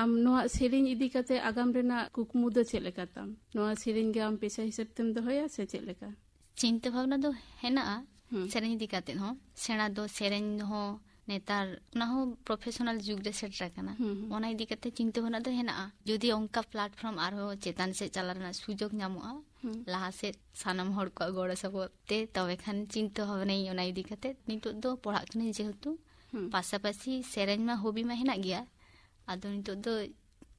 ᱟᱢ ᱱᱚᱣᱟ ᱥᱮᱨᱮᱧ ᱤᱫᱤ ᱠᱟᱛᱮ ᱟᱜᱟᱢ ᱨᱮᱱᱟᱜ ᱠᱩᱠᱢᱩ ᱫᱚ ᱪᱮᱫ ᱞᱮᱠᱟ ᱛᱟᱢ? ᱱᱚᱣᱟ ᱥᱮᱨᱮᱧ ᱜᱮ ᱟᱢ ᱯᱮᱥᱟ ᱦᱤᱥᱟᱹᱵ ᱛᱮᱢ ᱫᱚᱦᱚᱭᱟ ᱥᱮ ᱪᱮᱫ ᱞᱮᱠᱟ? ᱪᱤᱱᱛᱟᱹ ᱵᱷᱟᱵᱽᱱᱟ ᱫᱚ ᱦᱮᱱᱟᱜᱼᱟ᱾ ᱦᱩᱸ᱾ ᱥᱮᱨᱮᱧ ᱤᱫᱤ ᱠᱟᱛᱮ ᱦᱚᱸ, ᱥᱮᱬᱟ ᱫᱚ ᱥᱮᱨᱮᱧ ᱦᱚᱸ ᱱᱮᱛᱟᱨ ᱚᱱᱟ ᱦᱚᱸ ᱯᱨᱚᱯᱷᱮᱥᱚᱱᱟᱞ ᱡᱩᱜᱽ ᱨᱮ ᱥᱮᱴᱮᱨ ᱟᱠᱟᱱᱟ᱾ ᱦᱩᱸ, ᱦᱩᱸ᱾ ᱚᱱᱟ ᱤᱫᱤ ᱠᱟᱛᱮ ᱪᱤᱱᱛᱟᱹ ᱵᱷᱟᱵᱽᱱᱟ ᱫᱚ ᱦᱮᱱᱟᱜᱼᱟ᱾ ᱡᱩᱫᱤ ᱚᱱᱠᱟ ᱯᱞᱟᱴᱯᱷᱚᱨᱢ ᱟᱨᱦᱚᱸ ᱪᱮᱛᱟᱱ ᱥᱮᱫ ᱪᱟᱞᱟᱜ ᱨᱮᱱᱟᱜ ᱥᱩᱡᱳᱜᱽ ᱧᱟᱢᱚᱜᱼᱟ, ᱦᱩᱸ᱾ ᱞᱟᱦᱟ ᱥᱮᱫ ᱥᱟᱱᱟᱢ ᱦᱚᱲ ᱠᱚᱣᱟᱜ ᱜᱚᱲᱚ ᱥᱚᱯᱚᱦᱚᱫ ᱛᱮ, ᱛᱚᱵᱮ ᱠᱷᱟᱱ ᱪᱤᱱᱛᱟᱹ ᱵᱷᱟᱵᱽᱱᱟᱭᱟᱹᱧ ᱚᱱᱟ ᱤᱫᱤ ᱠᱟᱛᱮ᱾ ᱱᱤᱛᱚᱜ ᱫᱚ ᱯᱟᱲᱦᱟᱜ ᱠᱟᱹᱱᱟᱹᱧ ᱡᱮᱦᱮᱛᱩ, ᱦᱩᱸ᱾ ᱯᱟᱥᱟᱯᱟᱥᱤ ᱥᱮᱨᱮᱧ ᱢᱟ ᱦᱚᱵᱤ ᱢᱟ ᱦᱮᱱᱟᱜ ᱜᱮᱭᱟ, ᱟᱫᱚ ᱱᱤᱛᱚᱜ ᱫᱚ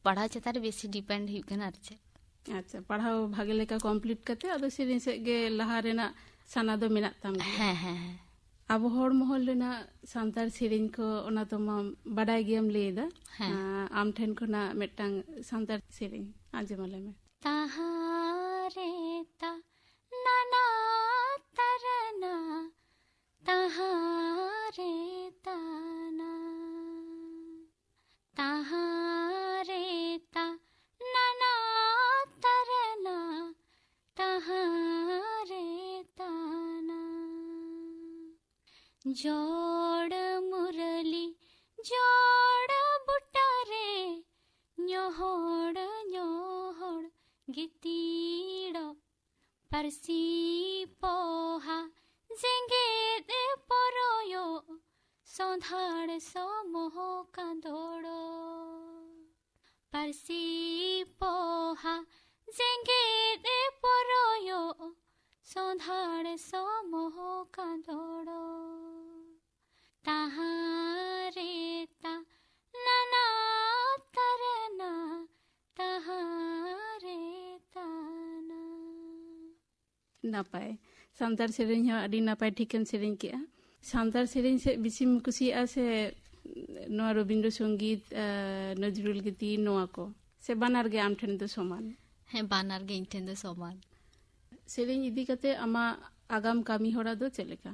ᱯᱟᱲᱦᱟᱣ ᱪᱮᱛᱟᱱ ᱨᱮ ᱵᱮᱥᱤ ᱰᱤᱯᱮᱱᱰ ᱦᱩᱭᱩᱜ ᱠᱟᱱᱟ ᱟᱨ ᱪᱮᱫ᱾ ᱟᱪᱪᱷᱟ, ᱯᱟᱲᱦᱟᱣ ᱵᱷᱟᱜᱮ ᱞᱮᱠᱟ ᱠᱚᱢᱯᱞᱤᱴ ᱠᱟᱛᱮ ᱟᱫᱚ ᱥᱮᱨᱮᱧ ᱥᱮᱫ ᱜᱮ ᱞᱟᱦᱟ ᱨᱮᱱᱟᱜ ᱥᱟᱱᱟ ᱫᱚ ᱢᱮᱱᱟᱜ ᱛᱟᱢ ᱜᱮᱭᱟ? ᱦᱮᱸ, ᱦᱮᱸ, ᱦᱮᱸ᱾ ᱟᱵᱚ ᱦᱚᱲ ᱢᱚᱦᱚᱞ ᱨᱮᱱᱟᱜ ᱥᱟᱱᱛᱟᱲ ᱥᱮᱨᱮᱧ ᱠᱚ, ᱚᱱᱟ ᱛᱚ ᱢᱟ ᱵᱟᱰᱟᱭ ᱜᱮᱭᱟᱢ ᱞᱟᱹᱭ ᱮᱫᱟ᱾ ᱦᱮᱸ᱾ ᱟᱸ, ᱟᱢ ᱴᱷᱮᱱ ᱠᱷᱚᱱᱟᱜ ᱢᱤᱫᱴᱟᱝ ᱥᱟᱱᱛᱟᱲ ᱥᱮᱨᱮᱧ ᱟᱸᱡᱚᱢ ᱟᱞᱮ ᱢᱮ᱾ ᱛᱟᱦᱟᱸ ᱨᱮ ᱛᱟ ᱱᱟᱱᱟ ᱛᱟᱨᱟᱱᱟ, ᱛᱟᱦᱟᱸ ᱨᱮ ᱛᱟᱱᱟ᱾ ᱛᱟᱦᱟᱸ ᱨᱮ ᱛᱟ ᱱᱟᱱᱟ ᱛᱟᱨᱟᱱᱟ, ᱛᱟᱦᱟᱸ ᱨᱮ ᱛᱟᱱᱟ᱾ ᱡᱚᱲ ᱢᱩᱨᱟᱹᱞᱤ ᱡᱚᱲ ᱵᱩᱴᱟᱹ ᱨᱮ, ᱧᱚᱦᱚᱲ ᱧᱚᱦᱚᱲ ᱜᱤᱛᱤᱲᱚᱜ ᱯᱟᱹᱨᱥᱤ ᱯᱚᱦᱟ ᱡᱮᱜᱮᱫ ᱮ ᱯᱚᱨᱚᱭᱚᱜ ᱥᱚᱸᱫᱷᱟᱲ ᱥᱚᱢᱚᱦᱚ ᱠᱟᱸᱫᱚᱲᱚ᱾ ᱯᱟᱹᱨᱥᱤ ᱯᱚᱦᱟ ᱡᱮᱜᱮᱫ ᱮ ᱯᱚᱨᱚᱭᱚᱜ ᱥᱚᱸᱫᱷᱟᱲ ᱥᱚᱢᱚᱦᱚ ᱠᱟᱸᱫᱚᱲᱚ᱾ ᱛᱟᱦᱟᱸ ᱨᱮ ᱛᱟ ᱱᱟᱱᱟ ᱛᱟᱨᱟᱱᱟ, ᱛᱟᱦᱟᱸ ᱨᱮ ᱛᱟᱱᱟ᱾ ᱱᱟᱯᱟᱭ᱾ ᱥᱟᱱᱛᱟᱲ ᱥᱮᱨᱮᱧ ᱦᱚᱸ ᱟᱹᱰᱤ ᱱᱟᱯᱟᱭ ᱴᱷᱤᱠᱮᱢ ᱥᱮᱨᱮᱧ ᱠᱮᱜᱼᱟ᱾ ᱥᱟᱱᱛᱟᱲ ᱥᱮᱨᱮᱧ ᱥᱮᱫ ᱵᱮᱥᱤᱢ ᱠᱩᱥᱤᱭᱟᱜᱼᱟ ᱥᱮ ᱱᱚᱣᱟ ᱨᱚᱵᱤᱱᱫᱨᱚ ᱥᱚᱝᱜᱤᱛ, ᱟᱸ, ᱱᱚᱡᱽᱨᱩᱞ ᱜᱤᱛᱤ, ᱱᱚᱣᱟ ᱠᱚ? ᱥᱮ ᱵᱟᱱᱟᱨ ᱜᱮ ᱟᱢ ᱴᱷᱮᱱ ᱫᱚ ᱥᱚᱢᱟᱱ? ᱦᱮᱸ, ᱵᱟᱱᱟᱨ ᱜᱮ ᱤᱧ ᱴᱷᱮᱱ ᱫᱚ ᱥᱚᱢᱟᱱ᱾ ᱥᱮᱨᱮᱧ ᱤᱫᱤ ᱠᱟᱛᱮ ᱟᱢᱟᱜ ᱟᱜᱟᱢ ᱠᱟᱹᱢᱤ ᱦᱚᱨᱟ ᱫᱚ ᱪᱮᱫ ᱞᱮᱠᱟ?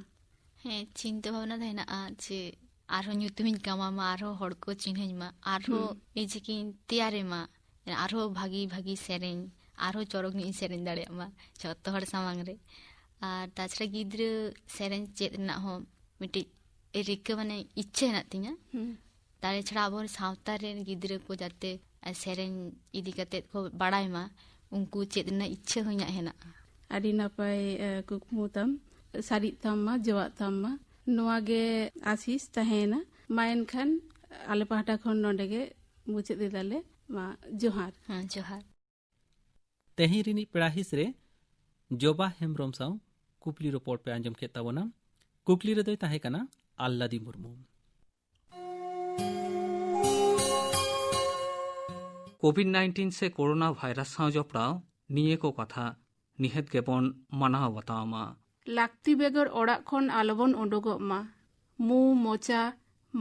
ᱦᱮᱸ, ᱪᱤᱱᱛᱟᱹ ᱵᱷᱟᱵᱽᱱᱟ ᱫᱚ ᱦᱮᱱᱟᱜᱼᱟ ᱡᱮ ᱟᱨᱦᱚᱸ ᱧᱩᱛᱩᱢᱤᱧ ᱠᱟᱢᱟᱣ ᱢᱟ, ᱟᱨᱦᱚᱸ ᱦᱚᱲ ᱠᱚ ᱪᱤᱱᱦᱟᱹᱧ ᱢᱟ, ᱟᱨᱦᱚᱸ ᱦᱩᱸ᱾ ᱱᱤᱡᱮ ᱜᱤᱧ ᱛᱮᱭᱟᱨᱮ ᱢᱟ, ᱟᱨᱦᱚᱸ ᱵᱷᱟᱹᱜᱤ ᱵᱷᱟᱹᱜᱤ ᱥᱮᱨᱮᱧ, ᱟᱨᱦᱚᱸ ᱪᱚᱨᱚᱠ ᱧᱚᱜ ᱤᱧ ᱥᱮᱨᱮᱧ ᱫᱟᱲᱮᱭᱟᱜ ᱢᱟ ᱡᱷᱚᱛᱚ ᱦᱚᱲ ᱥᱟᱢᱟᱝ ᱨᱮ᱾ ᱟᱨ ᱛᱟᱪᱷᱟᱲᱟ ᱜᱤᱫᱽᱨᱟᱹ ᱥᱮᱨᱮᱧ ᱪᱮᱫ ᱨᱮᱱᱟᱜ ᱦᱚᱸ ᱢᱤᱫᱴᱤᱡ ᱨᱤᱠᱟᱹ, ᱢᱟᱱᱮ ᱤᱪᱪᱷᱟᱹ ᱦᱮᱱᱟᱜ ᱛᱤᱧᱟᱹ᱾ ᱦᱩᱸ᱾ ᱛᱟᱦᱞᱮ ᱪᱷᱟᱲᱟ ᱟᱵᱚ ᱥᱟᱶᱛᱟ ᱨᱮᱱ ᱜᱤᱫᱽᱨᱟᱹ ᱠᱚ ᱡᱟᱛᱮ ᱥᱮᱨᱮᱧ ᱤᱫᱤ ᱠᱟᱛᱮ ᱠᱚ ᱵᱟᱲᱟᱭ ᱢᱟ, ᱩᱱᱠᱩ ᱪᱮᱫ ᱨᱮᱱᱟᱜ ᱤᱪᱪᱷᱟᱹ ᱦᱚᱸ ᱤᱧᱟᱹᱜ ᱦᱮᱱᱟᱜᱼᱟ᱾ ᱟᱹᱰᱤ ᱱᱟᱯᱟᱭ, ᱮ, ᱠᱩᱠᱢᱩ ᱛᱟᱢ, ᱥᱟᱹᱨᱤᱜ ᱛᱟᱢ ᱢᱟ, ᱡᱚᱣᱟᱜ ᱛᱟᱢ ᱢᱟ, ᱱᱚᱣᱟ ᱜᱮ ᱟᱥᱤᱥ ᱛᱟᱦᱮᱸᱭᱮᱱᱟ᱾ ᱢᱟ ᱮᱱᱠᱷᱟᱱ ᱟᱞᱮ ᱯᱟᱦᱴᱟ ᱠᱷᱚᱱ ᱱᱚᱰᱮ ᱜᱮ ᱢᱩᱪᱟᱹᱫ ᱮᱫᱟᱞᱮ᱾ ᱢᱟ ᱡᱚᱦᱟᱨ᱾ ᱦᱮᱸ, ᱡᱚᱦᱟᱨ᱾ ᱛᱮᱦᱮᱧ ᱨᱤᱱᱤᱡ ᱯᱮᱲᱟ ᱦᱤᱸᱥ ᱨᱮ ᱡᱚᱵᱟ ᱦᱮᱢᱵᱽᱨᱚᱢ ᱥᱟᱶ ᱠᱩᱠᱞᱤ ᱨᱚᱯᱚᱲ ᱯᱮ ᱟᱸᱡᱚᱢ ᱠᱮᱫ ᱛᱟᱵᱚᱱᱟ᱾ ᱠᱩᱠᱞᱤ ᱨᱮᱫᱚᱭ ᱛᱟᱦᱮᱸ ᱠᱟᱱᱟ ᱟᱞᱞᱟᱫᱤ ᱢᱩᱨᱢᱩ᱾ ᱠᱳᱵᱷᱤᱰ ᱱᱟᱭᱤᱱᱴᱤᱱ ᱥᱮ ᱠᱳᱨᱳᱱᱟ ᱵᱷᱟᱭᱨᱟᱥ ᱥᱟᱶ ᱡᱚᱯᱲᱟᱣ ᱱᱤᱭᱟᱹ ᱠᱚ ᱠᱟᱛᱷᱟ ᱱᱤᱦᱟᱹᱛ ᱜᱮᱵᱚᱱ ᱢᱟᱱᱟᱣ ᱵᱟᱛᱟᱣ ᱢᱟ᱾ ᱞᱟᱹᱠᱛᱤ ᱵᱮᱜᱚᱨ ᱚᱲᱟᱜ ᱠᱷᱚᱱ ᱟᱞᱚᱵᱚᱱ ᱩᱰᱩᱠᱚᱜ ᱢᱟ᱾ ᱢᱩ, ᱢᱚᱪᱟ,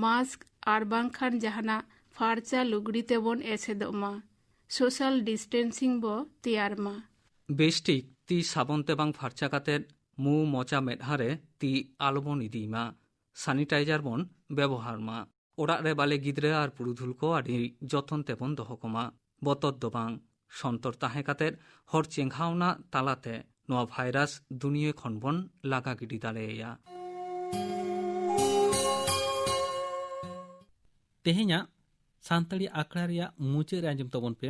ᱢᱟᱥᱠ ᱟᱨ ᱵᱟᱝᱠᱷᱟᱱ ᱡᱟᱦᱟᱱᱟᱜ ᱯᱷᱟᱨᱪᱟ ᱞᱩᱜᱽᱲᱤ ᱛᱮᱵᱚᱱ ᱮᱥᱮᱫᱚᱜ ᱢᱟ᱾ ᱥᱳᱥᱟᱞ ᱰᱤᱥᱴᱮᱱᱥᱤᱝ ᱵᱚ ᱛᱮᱭᱟᱨ ᱢᱟ᱾ ᱵᱮᱥᱴᱷᱤᱠ ᱛᱤ ᱥᱟᱵᱚᱱ ᱛᱮ ᱵᱟᱝ ᱯᱷᱟᱨᱪᱟ ᱠᱟᱛᱮ ᱢᱩ, ᱢᱚᱪᱟ, ᱢᱮᱫᱦᱟ ᱨᱮ ᱛᱤ ᱟᱞᱚᱵᱚᱱ ᱤᱫᱤᱭ ᱢᱟ᱾ ᱥᱟᱱᱤᱴᱟᱭᱡᱟᱨ ᱵᱚᱱ ᱵᱮᱵᱚᱦᱟᱨ ᱢᱟ᱾ ᱚᱲᱟᱜ ᱨᱮ ᱵᱟᱞᱮ ᱜᱤᱫᱽᱨᱟᱹ ᱟᱨ ᱯᱩᱨᱩᱫᱷᱩᱞ ᱠᱚ ᱟᱹᱰᱤ ᱡᱚᱛᱚᱱ ᱛᱮᱵᱚᱱ ᱫᱚᱦᱚ ᱠᱚᱢᱟ᱾ ᱵᱚᱛᱚᱨ ᱫᱚ ᱵᱟᱝ, ᱥᱚᱱᱛᱚᱨ ᱛᱟᱦᱮᱸ ᱠᱟᱛᱮ ᱦᱚᱲ ᱪᱮᱸᱜᱷᱟᱣᱱᱟ ᱛᱟᱞᱟᱛᱮ ᱱᱚᱣᱟ ᱵᱷᱟᱭᱨᱟᱥ ᱫᱩᱱᱤᱭᱟᱹ ᱠᱷᱚᱱ ᱵᱚᱱ ᱞᱟᱜᱟ ᱜᱤᱰᱤ ᱫᱟᱲᱮᱭᱟᱭᱟ᱾ ᱛᱮᱦᱮᱧᱟᱜ ᱥᱟᱱᱛᱟᱲᱤ ᱟᱠᱷᱲᱟ ᱨᱮᱭᱟᱜ ᱢᱩᱪᱟᱹᱫ ᱨᱮ ᱟᱸᱡᱚᱢ ᱛᱟᱵᱚᱱ ᱯᱮ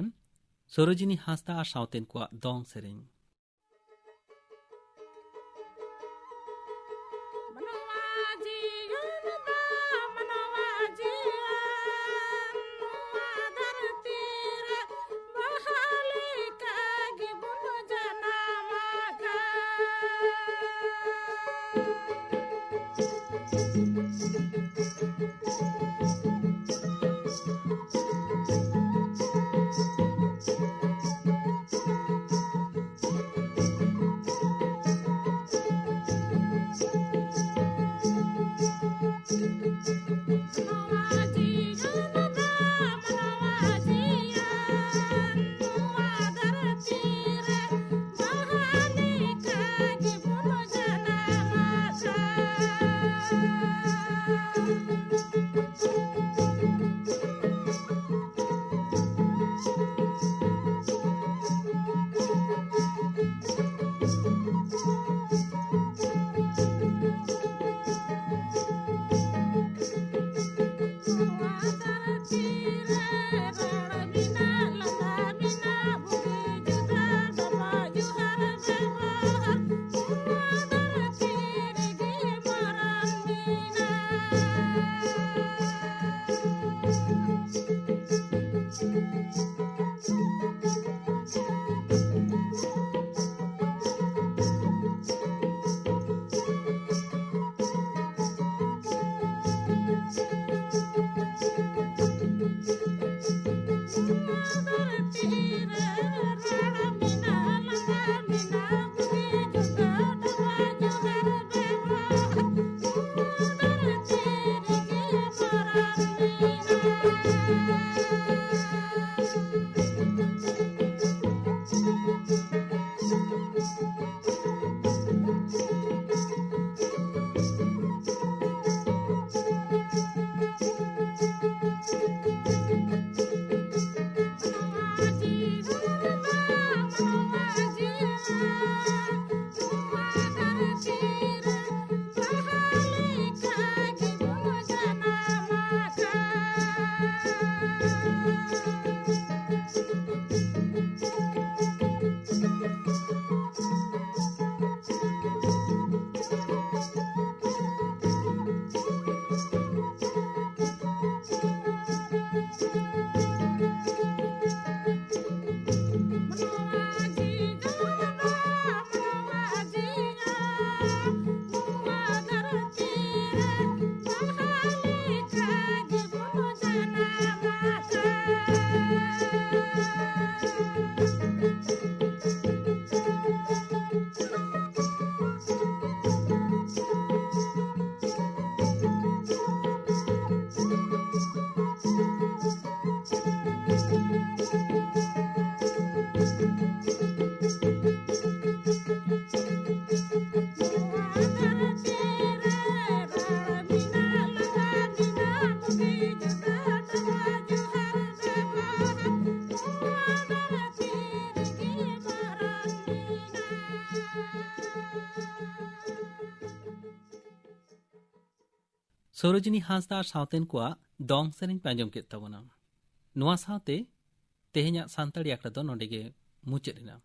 ᱥᱚᱨᱳᱡᱤᱱᱤ ᱦᱟᱸᱥᱫᱟ ᱟᱨ ᱥᱟᱶᱛᱮᱱ ᱠᱚᱣᱟᱜ ᱫᱚᱝ ᱥᱮᱨᱮᱧ᱾ ᱥᱚᱨᱳᱡᱤᱱᱤ ᱦᱟᱸᱥᱫᱟ ᱟᱨ ᱥᱟᱶᱛᱮᱱ ᱠᱚᱣᱟᱜ ᱫᱚᱝ ᱥᱮᱨᱮᱧ ᱯᱮ ᱟᱸᱡᱚᱢ ᱠᱮᱫ ᱛᱟᱵᱚᱱᱟ᱾ ᱱᱚᱣᱟ ᱥᱟᱶᱛᱮ ᱛᱮᱦᱮᱧᱟᱜ ᱥᱟᱱᱛᱟᱲᱤ ᱟᱠᱷᱲᱟ ᱫᱚ ᱱᱚᱰᱮ ᱜᱮ ᱢᱩᱪᱟᱹᱫ ᱮᱱᱟ᱾